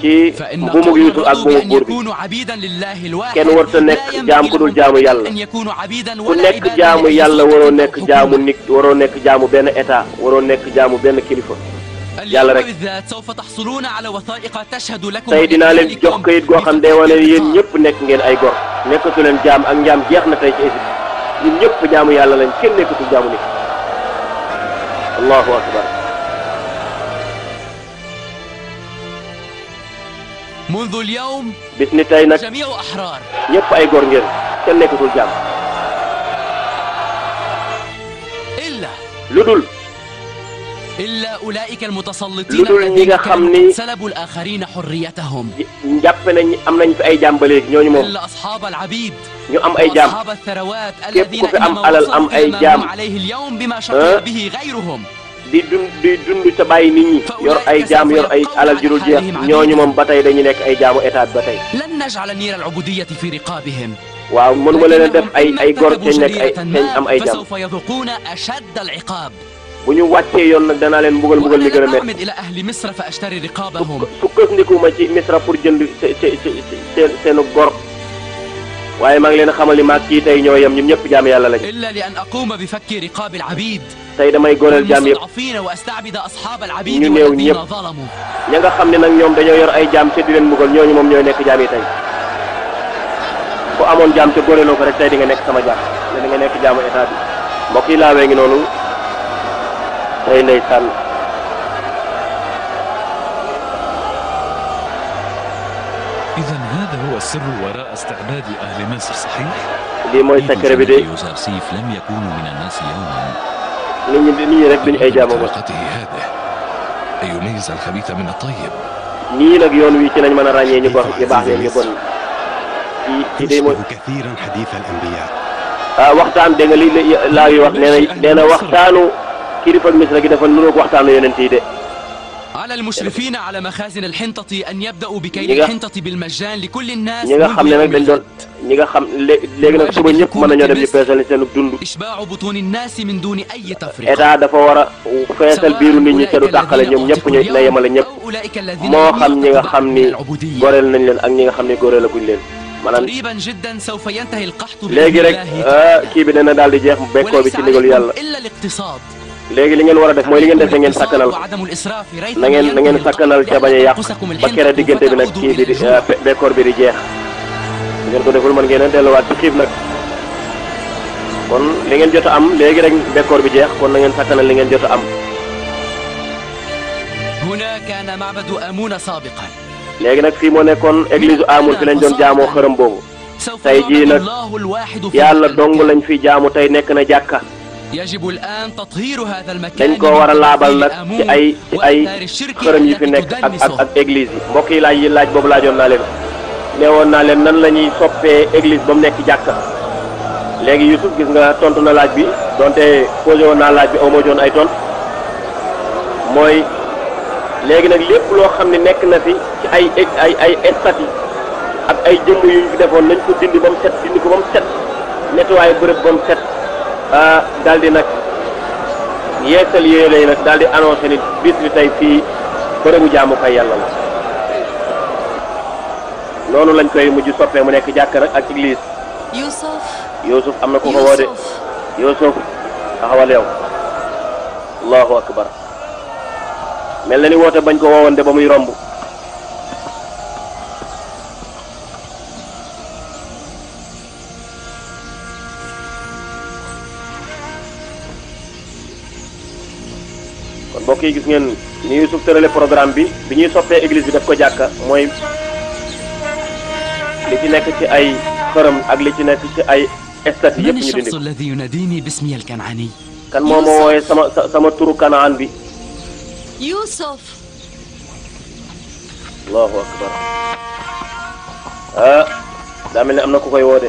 ci فإن buumug قوم Youssouf ak رضوا buumug بأن buur bi يكونوا عبيدا لله الواحد. kenn warta لا nekk ينبغي jaam ku dul لهم jaamu yàlla أن يكونوا عبيدا ku ولا nekk عبادا jaamu لأي yàlla سلطة waroo أو nekk حكومة. jaamu nit waroo nekk jaamu benn état waroo nekk jaamu benn kilifa yàlla اليوم rek بالذات سوف تحصلون على وثائق تشهد لكم tey dinaa leen jox بذلكم kayit goo xam day wane yéen ñëpp nekk ngeen ay gor nekkatu leen jaam ak njaam jeex na tey ci Égypte ñun ñëpp jaamu yàlla lañ kenn nekkatul jaamu nit allahu akbar منذ اليوم bis ni tey nag جميع أحرار. ñëpp ay gor ngeen kenn nekkatul jaam إلا lu أولئك المتسلطين lu dul ñi الذين nga xam كانوا ni قد سلبوا الآخرين حريتهم. jàpp nañ am nañ fi ay jaam ba léegi ñooñu moom إلا أصحاب العبيد ñu am ay jaam وأصحاب الثروات képp الذين ku fi am إنما alal am وصلوا ay إلى ما jaam هم عليه اليوم بما شقي به غيرهم. di dund ca bàyyi nit ñi yor ay jaam yor ay alal ju dul jeex ñooñu moom ba tey dañu nekk ay jaamu état ba tey. لن نجعل نير العبودية في رقابهم. waaw mënuma leen a def ay gor teñ nekk ay teñ am ay jaam. فسوف يذوقون أشد العقاب. bu ñu wàccee yoon nag danaa leen mbugal mi gën a métti. أعمد إلى أهل مصر فأشتري رقابهم. sukkandiku ma ci Misra pour jënd seenu gor waaye maa ngi leen a xamal ni maag kii tey ñoo yem ñun ñëpp jaam yàlla lañ. إلا لأن أقوم بفك رقاب العبيد. tey damay goreel jaam yëpp والمستضعفين وأستعبد أصحاب العبيد ñu néew والذين ñëpp ظلموا. ña nga xam ne nag ñoom dañoo yor ay jaam te di leen mbugal ñooñu moom ñooy nekk jaam yi tey ku amoon jaam te goreeloo ko rek tey di nga nekk sama jaam te di nga nekk jaamu état bi mbokk yi laawee ngi noonu tey ndeysaan إذا هذا هو السر وراء استعباد أهل مصر صحيح؟ lii mooy secret bi de يوزرسيف لم يكون من الناس يوما nit ñi rek duñu ay jaamu ba هذه يميز الخبيث من الطيب. nii nag yoon wi ci lañ mën a ràññee ñu baax ñu baax leen ñu bon ci day mooy كثيرا حديث الأنبياء waxtaan dégg nga li laa yu wax nee na waxtaanu kilifa Misra gi dafa nuroog waxtaanu yonent yi de. على المشرفين على مخازن الحنطة أن يبدأوا بكيل الحنطة بالمجان لكل الناس. ñi nga xam ne nag dañ doon ñi nga xam léegi nag suba ñëpp mën nañoo dem di feesal seen dund. إشباع بطون الناس من دون أي تفرقة. état dafa war a feesal biiru nit ñi te du tàqale ñoom ñëpp ñu na yemale ñëpp moo xam ñi nga xam ni goreel nañ leen ak ñi nga xam ni goreel aguñ leen maanaam léegi rek kii bi dana daal di jeex bekkoo bi ci ndigalu yàlla. léegi li ngeen war a def mooy li ngeen def ngeen sakkanal na ngeen sakkanal ca bañ a yàq ba kere diggante bi nag kii bi di bekkoor bi di jeex ngeen ko deful mën ngeen a delluwaat ci xiif nag kon li ngeen jot a am léegi rek bekkoor bi jeex kon na ngeen sakkanal li ngeen jot a am. léegi nag fii moo nekkoon église Amour fi lañ doon jaamoo xërëm boobu tey jii nag yàlla dong lañ fi jaamu tey nekk na jàkka. dañ ko war a laabal nag ci ay xërëm yi fi nekk ak église yi mbokk yi laaj boobu laajoon naa leen neewoon naa leen nan la ñuy soppee église ba mu nekk jàkka léegi Youssouf gis nga tontu na laaj bi donte posé woon naa laaj bi aw ma joon ay tont mooy léegi nag lépp loo xam ne nekk na fi ci ay stati ak ay jëmm yu ñu fi defoon nañ ko dindi ba mu set dindi ko ba mu set nettoyé bërëb ba mu set. daal di nag yeesal yéene yi nag daal di annoncé ni bis bi tey fii bërëbu jaamu fay yàlla la noonu lañ koy mujj soppee mu nekk jàkk nag ak église. Youssouf am na ko ko woo de Youssouf taxawal yow allahu akbar mel na ni woote bañ ko woowoon de ba muy romb. mbokk yi gis ngeen ni Youssouf tërale programme bi ñuy soppee église bi daf ko jàkka mooy li ci nekk ci ay xërëm ak li ci nekk ci ay stati yëpp ñu dindi kan moo ma wooyee sama turu Kanaan bi. Youssouf. allahu akbar daa mel ne am na ku koy woo de.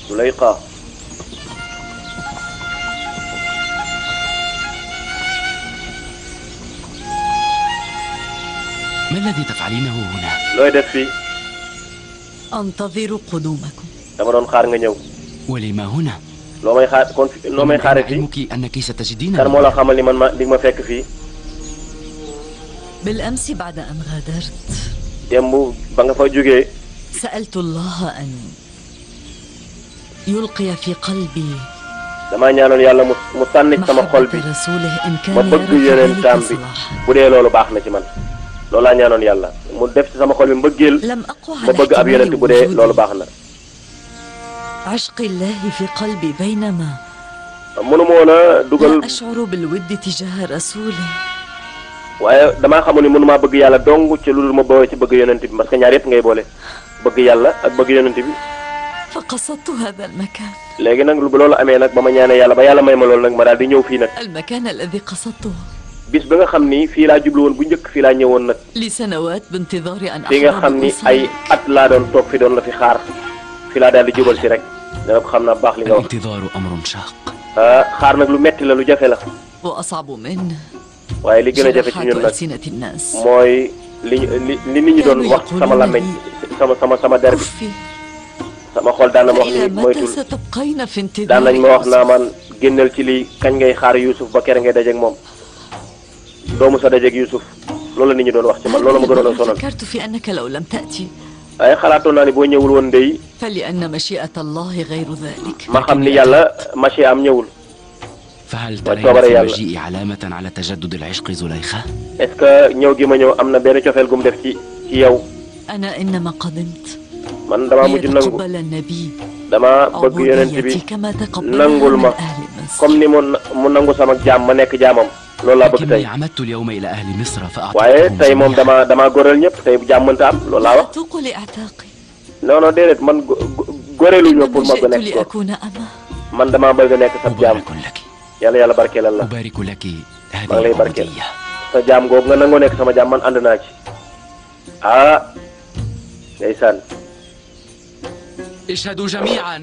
زليخة ما الذي تفعلينه هنا؟ looy def fii. أنتظر قدومكم. dama doon xaar nga ñëw. ولما هنا؟ loo may xaar kon loo may xaaree fii. علمك أنك ستجدين. kan moo la xamal ni man di ma fekk fii. بالأمس بعد أن غادرت. démb ba nga fa jógee. سألت الله أن يلقي في قلبي damaa ñaanoon yàlla mu sànni sama xol bi ma bëgg yonentam bi bu dee loolu baax na ci man loolu laa ñaanoon yàlla mu def ci sama xol bi mbëggeel ma bëgg ab yonent bu dee loolu baax na. عشق الله في قلبي بينما mënuma woon a dugal لا أشعر بالود تجاه رسوله. waaye damaa xamul ni mënumaa bëgg yàlla dong ci lu dul ma boole ci bëgg yonent bi parce que ñaar yëpp ngay boole bëgg yàlla ak bëgg yonent bi. فقصدت هذا المكان. léegi nag lu loolu amee nag ba ma ñaanee yàlla ba yàlla may ma loolu nag ma daal di ñëw fii nag. المكان الذي قصدته. bis ba nga xam ni fii laa jublu woon bu njëkk fii laa ñëwoon nag. لسنوات بانتظار أن fii nga xam ni ay at laa doon toog fi doon la fi xaar fii laa daal di jubal si rek dana ko xam naa baax li nga wax. الانتظار أمر شاق. xaar nag lu metti la lu jafe la. وأصعب منه. waaye li gën a jafe ci ñun nag mooy li nit ñi doon wax sama làmmiñ sama der bi. sama xol daan na ma wax ni moytul daan nañ ma wax naa man génnal ci lii kañ ngay xaar Youssouf ba kere ngay dajeeg moom doomu sa dajeeg Youssouf loolu la nit ñi doon wax ci man loolu ma gënoon a sonal. waaye xalaatoon naa ni boo ñëwul woon ndey ma xam ni yàlla machi am ñëwul. فهل ترين في مجيئي علامة على تجدد العشق زليخة؟ est-ce que ñëw gi ma ñëw am na benn cofeel gu mu def ci yow. أنا إنما قدمت. man damaa mujj nangu damaa bëgg yonent bi nangul ma comme ni mu nangu sama jaam ma nekk jaamam loolu laa bëgg tey. waaye tey moom damaa goreel ñëpp tey jaam mënta am loolu laa wax. non non déedéet man goreelu ñu pour ma ba nekk ko man damaa bëgg a nekk sa jaam. yàlla yàlla barkeelal la maa ngi lay barkeel sa jaam googu nga nangoo nekk sama jaam man ànd naa ci ah ndeysaan اشهدوا جميعا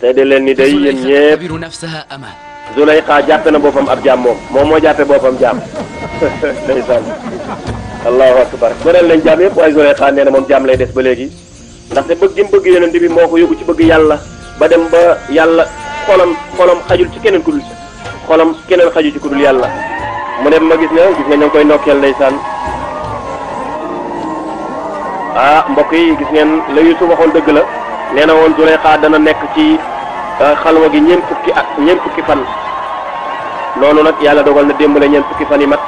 seede leen ni day yéen ñëpp تعتبر نفسها أمة. Zuleyxa jàppe na boppam ab jaam moom moo jàppe boppam jaam ndeysaan allahu akbar beneen lañ jaam yëpp waaye Zuleyxa nee na moom jaam lay des ba léegi ndaxte bëgg gi mu bëgg yonent bi moo ko yóbbu ci bëgg yàlla ba dem ba yàlla xolam xajul ci keneen ku dul xolam keneen xaju ci ku dul yàlla mu dem ma gis nga ñoo ngi koy nokkeel ndeysaan mbokk yi gis ngeen la Yuusuf waxoon dëgg la nee na woon Zuleyxa dana nekk ci xalwa gi ñeent fukki fan noonu nag yàlla dogal na démb la ñeent fukki fan yi mat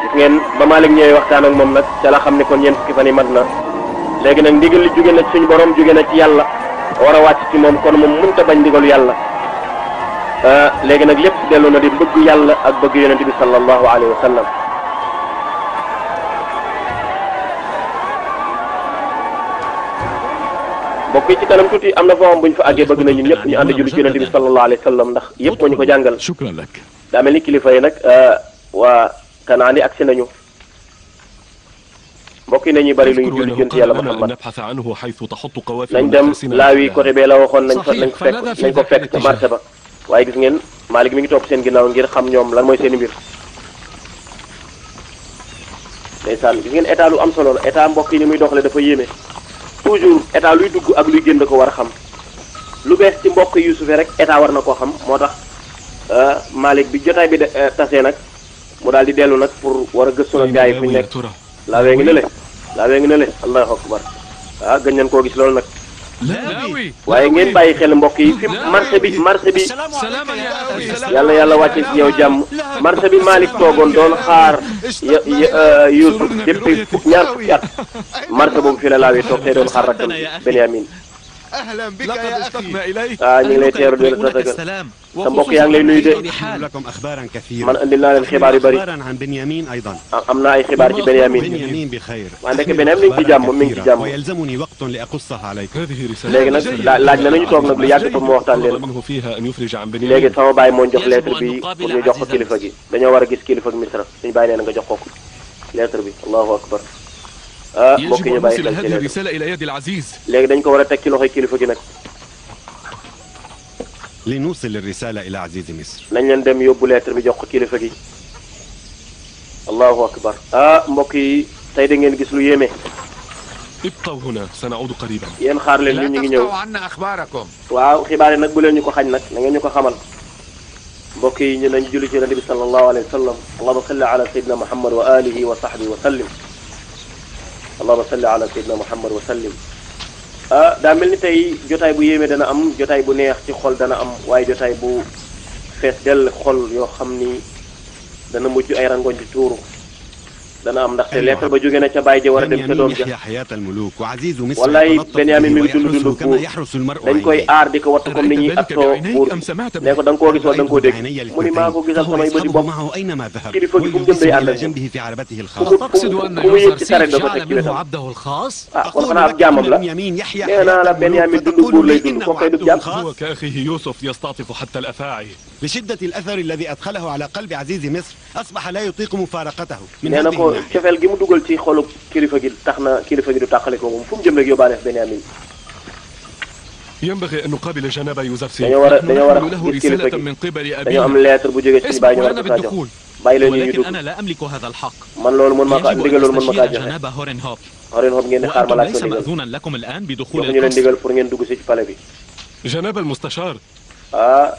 gis ngeen ba Malick ñëwee waxtaan ak moom nag ca la xam ne kon ñeent fukki fan yi mat na léegi nag ndigal li jóge na ci suñu borom jóge na ci yàlla war a wàcc ci moom kon moom mënut a bañ ndigalu yàlla léegi nag lépp dellu na di bëgg yàlla ak bëgg yonent bi sallallahu alayhi wa sallam mbokk yi ci kanam tuuti am na foo xam bu ñu fa àggee bëgg nañu ñëpp ñu ànd julli ci yonent bi sallallahu alayhi wa sallam ndax yëpp moo ñu ko jàngal daa mel ni kilifa yi nag waa Kanaan yi agsi nañu mbokk yi nañuy bari lu ñu julli jënt yàlla Muhammad nañ dem laawi côté bee la waxoon nañ ko fekk ca marché ba waaye gis ngeen Malick mi ngi topp seen ginnaaw ngir xam ñoom lan mooy seen mbir ndeysaan gis ngeen état lu am solo la état mbokk yi ni muy doxale dafa yéeme toujours état luy dugg ak luy génn ko war a xam lu bees ci mbokk Yuusuf rek état war na koo xam moo tax Malick bi jotaay bi tasee nag mu daal di dellu nag pour war a gëstu nag gars yi fu ñu nekk laawee ngi ne le allahu akbar gën nañ koo gis loolu nag waaye ngeen bàyyi xel mbokk yi fi marché bi yàlla wàcce ci yow jàmm marché bi Malick toogoon doon xaar Yuusuf depuis ñaar fukki at marché boobu fi la laawee toog tey doon xaar rakkam Benyamin أهلا بك يا أخي ñu ngi lay teeru di la tatagal sa mbokk yaa ngi lay nuyu de man andi naa leen xibaar yu bëri am na ay xibaar ci Benyamin waaye ndeke Benyamin mi ngi ci jàmm léegi nag laaj na nañu toog nag lu yàgg pour mu waxtaan leen léegi sama baay moo jox lettre bi pour ñu jox ko kilifa gi dañoo war a gis kilifa gi Misra suñu baay nee na nga jox ko lettre bi allahu akbar mbokk yi ñu bàyyi xel ci léegi dañ ko war a teg ci loxoy kilifa gi nag. لنوصل الرسالة إلى عزيز مصر. nañ leen dem yóbbu lettre bi jox ko kilifa gi. allahu akbar. mbokk yi tey da ngeen gis lu yéeme. ابقوا هنا سنعود قريبا. yéen xaar leen ñu ngi ñëw. لا تقطعوا عنا أخباركم. waaw xibaar yi nag bu leen ñu ko xañ nag na ngeen ñu ko xamal. mbokk yi ñu nañ julli ci Nabi sallallahu alayhi wa sallam. allahumma salli ala sayyidina Muhammad wa alihi wa sahbihi wa sallim. allahumma salli ala sayyidina Muhammad wa sallim. daa mel ni tey jotaay bu yéeme dana am jotaay bu neex ci xol dana am waaye jotaay bu fees dell xol yoo xam ni dana mujj ay rangoñ di tuuru dana am ndaxte lettre ba jóge na ca bàyyi ja war a dem ca doom ja wallaay Benyamin mi ngi dund buur dañ koy aar di ko wattu comme ni ñuy attoo buur ne ko da nga koo gis wala da nga koo dégg mu ni maa ko gisal samay bëti bopp kilifa gi fu mu jëm day ànd ak fu mu yëg ci saret da ko teg ci wetam kon xanaa ab jaamam la nee naa la Benyamin dund buur lay dund kooku koy du jaam لشدة الأثر الذي أدخله على قلب عزيز مصر أصبح لا يطيق مفارقته nee na ko cofeel gi mu dugal ci xolu kilifa gi tax na kilifa gi du tàqale ko moom fu mu jëm rek yóbbaale Benyamin ينبغي أن نقابل جناب يوسف dañoo war a gis kilifa gi dañoo am lettre bu jógee ci bàyyi ñu war a ko jox bàyyi leen ñu dugg man loolu mën ma ko ndigal loolu mën ma kaa joxe Horenhof ngeen di xaar ma laaj ko ndigal jox ñu leen ndigal pour ngeen dugg si ci palais bi جناب المستشار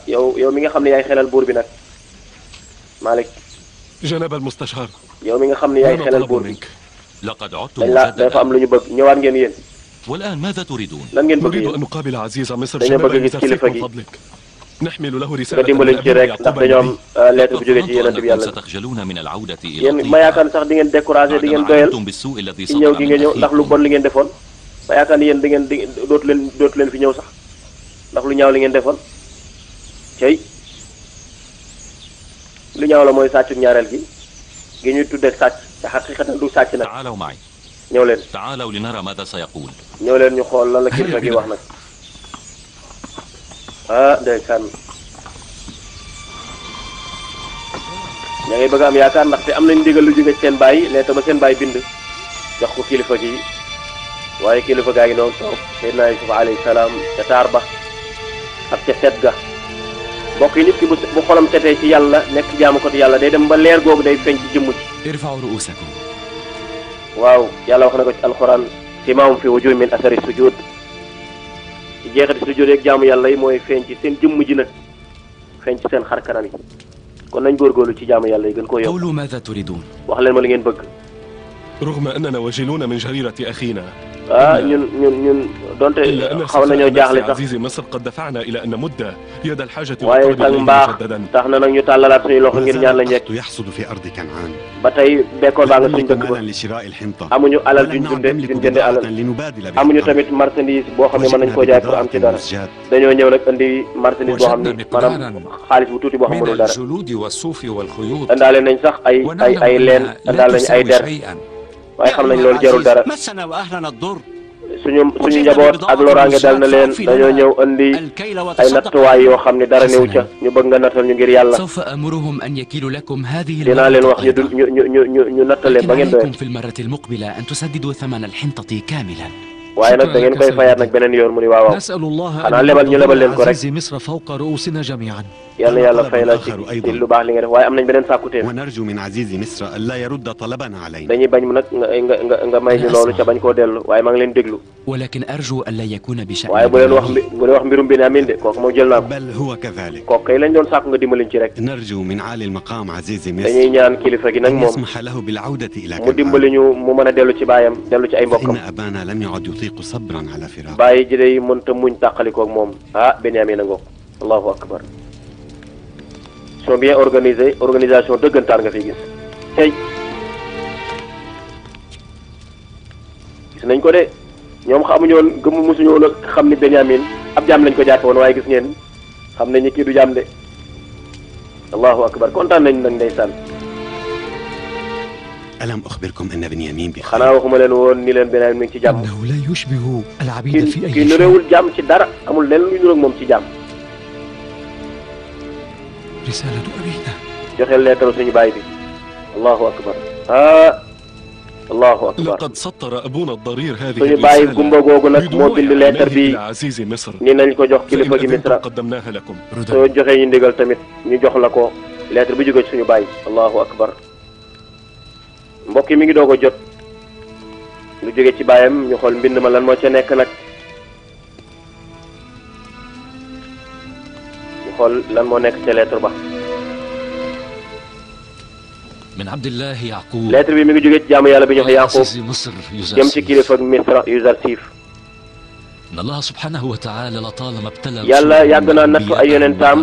yow mi nga xam ne yaay xelal buur bi nag Malick جناب المستشار yow mi nga xam ne yaay xelal buur bi لقد عدت dañ la dafa am lu ñu bëgg ñëwaat ngeen yéen والآن ماذا تريدون؟ lan ngeen bëgg نريد yéen أن نقابل عزيز مصر dañoo جناب bëgg gis يوسف kilifa من gi فضلك نحمل له nga رسالة dimbali ci rek ndax dañoo am lettre bu jógee ci yonent bi yàlla ستخجلون من العودة إلى yéen ma yaakaar sax di ngeen découragé di ngeen doyal بالسوء الذي ci ñëw gi nga ñëw ndax lu bon li ngeen defoon ma yaakaar ni yéen di ngeen dootu leen fi ñëw sax ndax lu ñaaw li ngeen defoon cey lu ñaaw la mooy sàccu ñaareel gi ñuy tuddee sàcc te xaqiqatan du sàcc nag تعالوا معي ñëw leen تعالوا لنرى ماذا سيقول ñëw leen ñu xool lan la kilifa gi wax nag ndeysaan ña ngay bëgg am yaakaar ndaxte am nañ ndigal lu jóge seen baay lettre ba seen baay bind jox ko kilifa gi waaye kilifa gaa ngi noonu toog Seydina Yusuf alayhi salaam ca taar ba ak ca set ga mbokk yi nit ki bu xolam setee ci yàlla nekk jaamu ko yàlla day dem ba leer googu day feeñ ci jëmm ci. irfa'u ru'usakum. waaw yàlla wax na ko ci alxuraan simaahum fi wujuuhihim min athari sujud ci jeexati sujud yeeg jaamu yàlla yi mooy feeñ ci seen jëmm ji nag feeñ ci seen xar kanam yi kon nañ góorgóorlu ci jaamu yàlla yi gën koo yokk. qulu maadha turidun. wax leen ma li ngeen bëgg. رغم أننا وجلون من جريرة أخينا ñun donte xaw nañoo jaaxle sax عزيز مصر قد دفعنا إلى أن نمد يد الحاجة waaye sax mbaax tax na nag ñu tàllalaat suñu loxo ngir ñaan la njëkk. يحصد في أرض كنعان. ba tey bekkoor baa nga suñ dëkk ba لشراء الحنطة. amuñu alal duñ jënde alal amuñu tamit marchandise boo xam ne mën nañ koo jaay pour am ci dara dañoo ñëw nag indi marchandise boo xam ne maanaam xaalis bu tuuti boo xam mënul dara indaale nañ sax ay leen indaale nañ ay der waaye xam nañ loolu jarul dara suñu njaboot ak loraange dal na leen dañoo ñëw andi ay nattuwaay yoo xam ne dara néew ca ñu bëgg nga nattal ñu ngir yàlla dinaa leen wax ñu nattal leen ba ngeen doyal waaye nag da ngeen koy fayaat nag beneen yoon mu ni waaw xanaa lebal ñu lebal leen ko rek yal na yàlla fay la ci lu baax li nga def waaye am nañ beneen sàkkuteef dañuy bañ mu nag nga may ñu loolu ca bañ koo dellu waaye maa ngi leen déglu waaye bu leen wax mbirum Benyamin de kooku moom jël naa ko kooku kay lañ doon sàkku nga dimbaliñ ci rek dañuy ñaan kilifa gi nag moom mu dimbali ñu mu mën a dellu ci baayam dellu ci ay mbokkam bàyyi ji day mënta muñ tàqalikoog moom Benyamin a ngoog allahu akbar sont bien organisés organisation dëggantaan nga fi gis tey gis nañ ko de ñoom xamuñu woon gëmu mosuñu woon a xam ni Benyamin ab jaam lañ ko jàppe woon waaye gis ngeen xam nañ ni kii du jaam de allahu akbar kontaan nañ nag ndeysaan ألم أخبركم أن بنيامين بخير؟ xanaa waxuma leen woon ni leen Benyamin mi ngi ci jàmm. إنه لا يشبه العبيد في أي kii شيء. nuréewul jàmm ci dara amul lenn luy nuróog moom ci jàmm. رسالة أبينا. joxeel leetaru suñu baay bi. allahu akbar allahu akbar. لقد سطر أبونا الضرير هذه suñu baay gumba googu nag moo bind leetar bi عزيز مصر ni nañ ko jox kilifa gi Misra قدمناها لكم. soo joxee ñu ndigal tamit ñu jox la ko leetar bi jóge ci suñu baay allahu akbar. mbokk yi mi ngi doog a jot lu jóge ci baayam ñu xool mbind ma lan moo ca nekk nag ñu xool lan moo nekk ca lettre ba. من عبد الله يعقوب. lettre bi mi ngi jóge ci jaamu yàlla bi ñu wax Yaaqub jëm ci kilifa ak Misra Yuzarsif. إن الله سبحانه وتعالى لطالما ابتلى yàlla yàgg naa nattu ay yonentam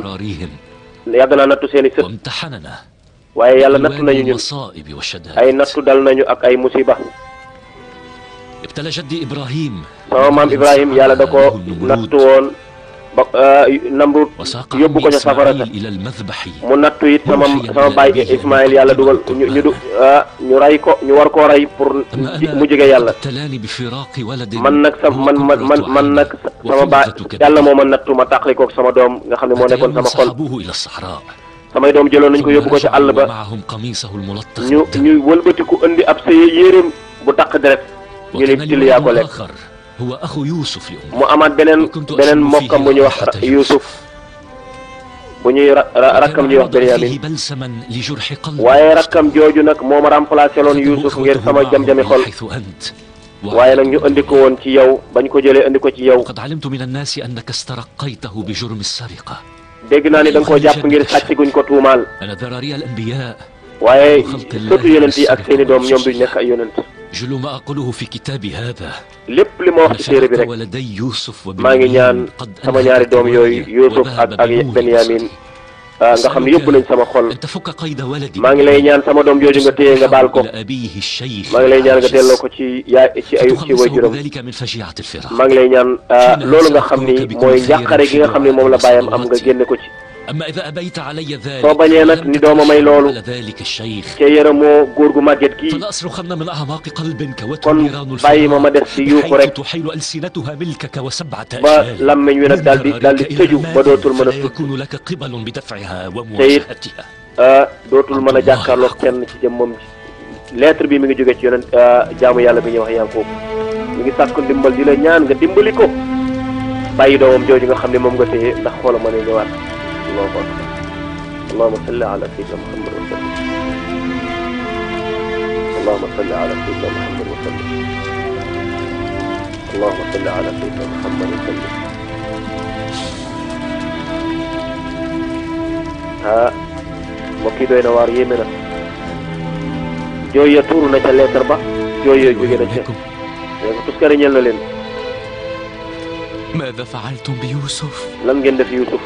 yàgg naa nattu seeni sët. وامتحننا. waaye yàlla nattu nañu ñun ay nattu dal nañu ak ay musiba. ابتلى جدي إبراهيم. sama maam Ibrahim yàlla da ko nattu woon ba Namrud yóbbu ko ca safara sa mu nattu it sama baay Ismaël yàlla dugal ñu ray ko ñu war koo ray pour mu jege yàlla. man nag man nag sama baay yàlla moo ma nattu ma tàqalikoog sama doom nga xam ne moo nekkoon sama xol. samay doom jëloon nañ ko yóbbu ko ci àll ba ñu wëlbatiku indi ab sa yéreem bu taq deret ñu ne till yaa ko lekk mu amaat beneen mbokkam bu ñuy wax Yuusuf bu ñuy rakkam ñuy wax Benyamin waaye rakkam jooju nag moo ma remplacé loon Yuusuf ngir sama jam-jami xol waaye nag ñu indi ko woon ci yow bañ ko jëlee indi ko ci yow. dégg naa ni da nga koo jàpp ngir sàcc guñ ko tuumaal waaye surtout yonent yi ak seeni doom ñoom duñ nekk ay yonent. lépp li ma wax ci téere bi rek maa ngi ñaan sama ñaari doom yooyu Yuusuf ak Benyamin nga xam ne yóbbu nañ sama xol maa ngi lay ñaan sama doom jooju nga téye nga baal ko maa ngi lay ñaan nga delloo ko ci ci waajuram maa ngi lay ñaan loolu nga xam ni mooy njàqare gi nga xam ne moom la baayam am nga génne ko ci. soo bañee nag ni dooma may loolu ca yërëmoo góor gu màgget gi kon bàyyi ma des ci yuuxu rek ba lammiñ wi nag daal di tëju ba dootul mën a tudd te it dootul mën a jàkkaarloog kenn ci jëmmam ji. lettre bi mi ngi jóge ci yonent jaamu yàlla bi ñuy wax Yaaqub mi ngi sàkku ndimbal di la ñaan nga dimbali ko bàyyi doomam jooju nga xam ne moom nga téye ndax xoola mën a ñëwaat allahu akbar allahumma salli ala sayyidina muhammad wa sallim allahumma salli ala sayyidina muhammad wa sallim allahumma salli ala sayyidina muhammad wa sallim ah mbokk yi doy na waar yéeme na jooy ya tuuru na ca leetar ba jooy yooyu jóge na ca léegi tuskare ñel na leen ماذا فعلتم بيوسف؟ lan ngeen def Yuusuf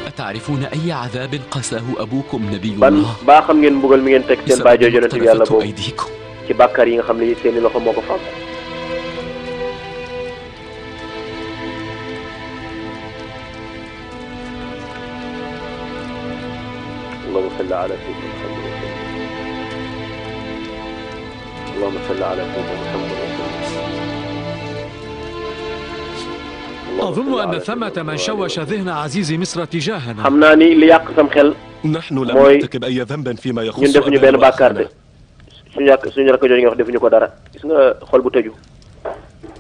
أتعرفون أي عذاب قاساه أبوكم نبي ban الله؟ baa xam ngeen mbugal mi ngeen teg seen baay jooju yonent bi yàlla boobu أيديكم ci bàkkaar yi nga xam ne seeni loxo moo ko fàgg اللهم صل على سيدنا محمد وسلم اللهم صل على سيدنا محمد وسلم أظن أن ثمة من شوش ذهن عزيز مصر تجاهنا. xam naa ni li yàq sam xel نحن لم mooy نرتكب أي ذنب فيما يخص ñun defuñu benn bàkkaar de suñu rakk jooju nga wax defuñu ko dara gis nga xol bu tëju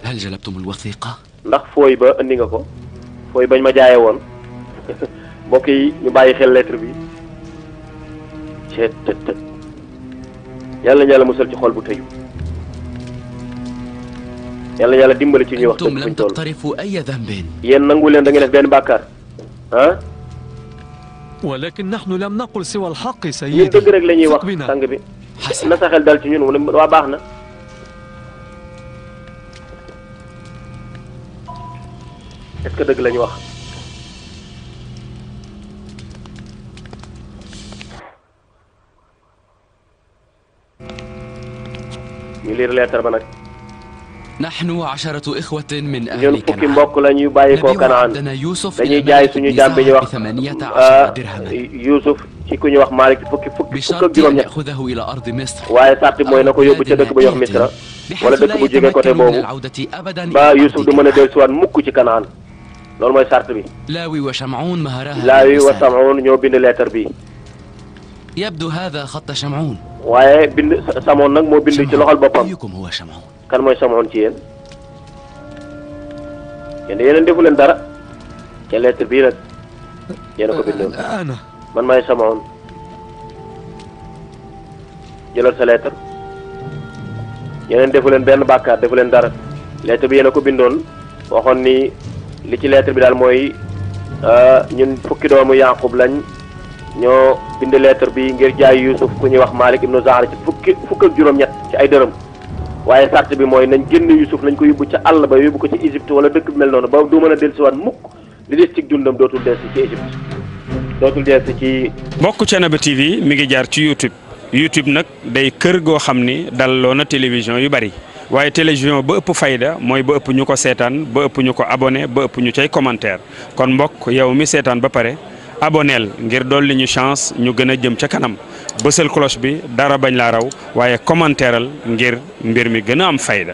هل جلبتم الوثيقة؟ ndax fooy ba andi nga ko fooy bañ ma jaaye woon mbokk yi ñu bàyyi xel lettre bi ceet yàlla na yàlla musal ci xol bu tëju yàlla na yàlla dimbali ci ñuy wax أنتم لم تقترفوا أي ذنب. yéen nangu leen da ngeen def benn bàkkaar ah ولكن نحن لم نقل سوى الحق ñun سيدي. dëgg rek la ñuy wax ثق بنا. sang bi na sa xel dal ci ñun wala waa baax na est-ce que dëgg la ñu wax ñu liir leetar ba nag نحن 10 إخوة من ñun أهل fukki كنعان mbokk la ñuy bàyyi ko نبيع Kanaan عبدنا يوسف dañuy إلى jaay ملك suñu jaam bi ñuy نزاع wax ب18 درهما Yuusuf ci ku ñuy wax Malik fukk ak بشرط أن juróom-ñett يأخذه إلى أرض مصر waaye sart mooy na ko yóbbu ca dëkk ba ñuy wax Misra wala بحيث dëkk لا bu jógee côté يتمكن من boobu العودة أبدا ba إلى Yuusuf du mën a dellusiwaat mukk ci Kanaan loolu mooy sart bi لاوي وشمعون مهرها Laawi wa باللسان. Sam'un ñoo bind leetar bi يبدو هذا خط شمعون. waaye bind Sam'un nag moo bind ci loxol boppam أيكم هو شمعون؟ kan mooy Sam'un ci yéen yéen defu leen dara ca lettre bii nag yéen a ko bindoon أنا man maay Sam'un jëlal sa lettre yéen defu leen benn bàkkaar defu leen dara lettre bi yéen a ko bindoon waxoon ni li ci lettre bi daal mooy ñun fukki doomu Yaaqub lañ ñoo bind lettre bi ngir jaay Yuusuf ku ñuy wax Malik ibnu Zahra ci fukk ak juróom-ñett ci ay dërëm waaye sart bi mooy nañ génn Yuusuf nañ ko yóbbu ca àll ba yóbbu ko ci Égypte wala dëkk bi mel noonu ba du mën a dellusiwaat mukk li des ci dundam dootul dellusi ci Égypte dootul dellusi ci. mbokk Thiénaba TV mi ngi jaar ci YouTube nag day kër goo xam ni dalloo na télévision yu bari waaye télévision ba ëpp fayda mooy ba ëpp ñu ko seetaan ba ëpp ñu ko abonné ba ëpp ñu cay commentaire kon mbokk yow mi seetaan ba pare aboneel ngir dolli ñu chance ñu gën a jëm ca kanam bësal cloche bi dara bañ laa raw waaye commentaireal ngir mbir mi gën a am fayda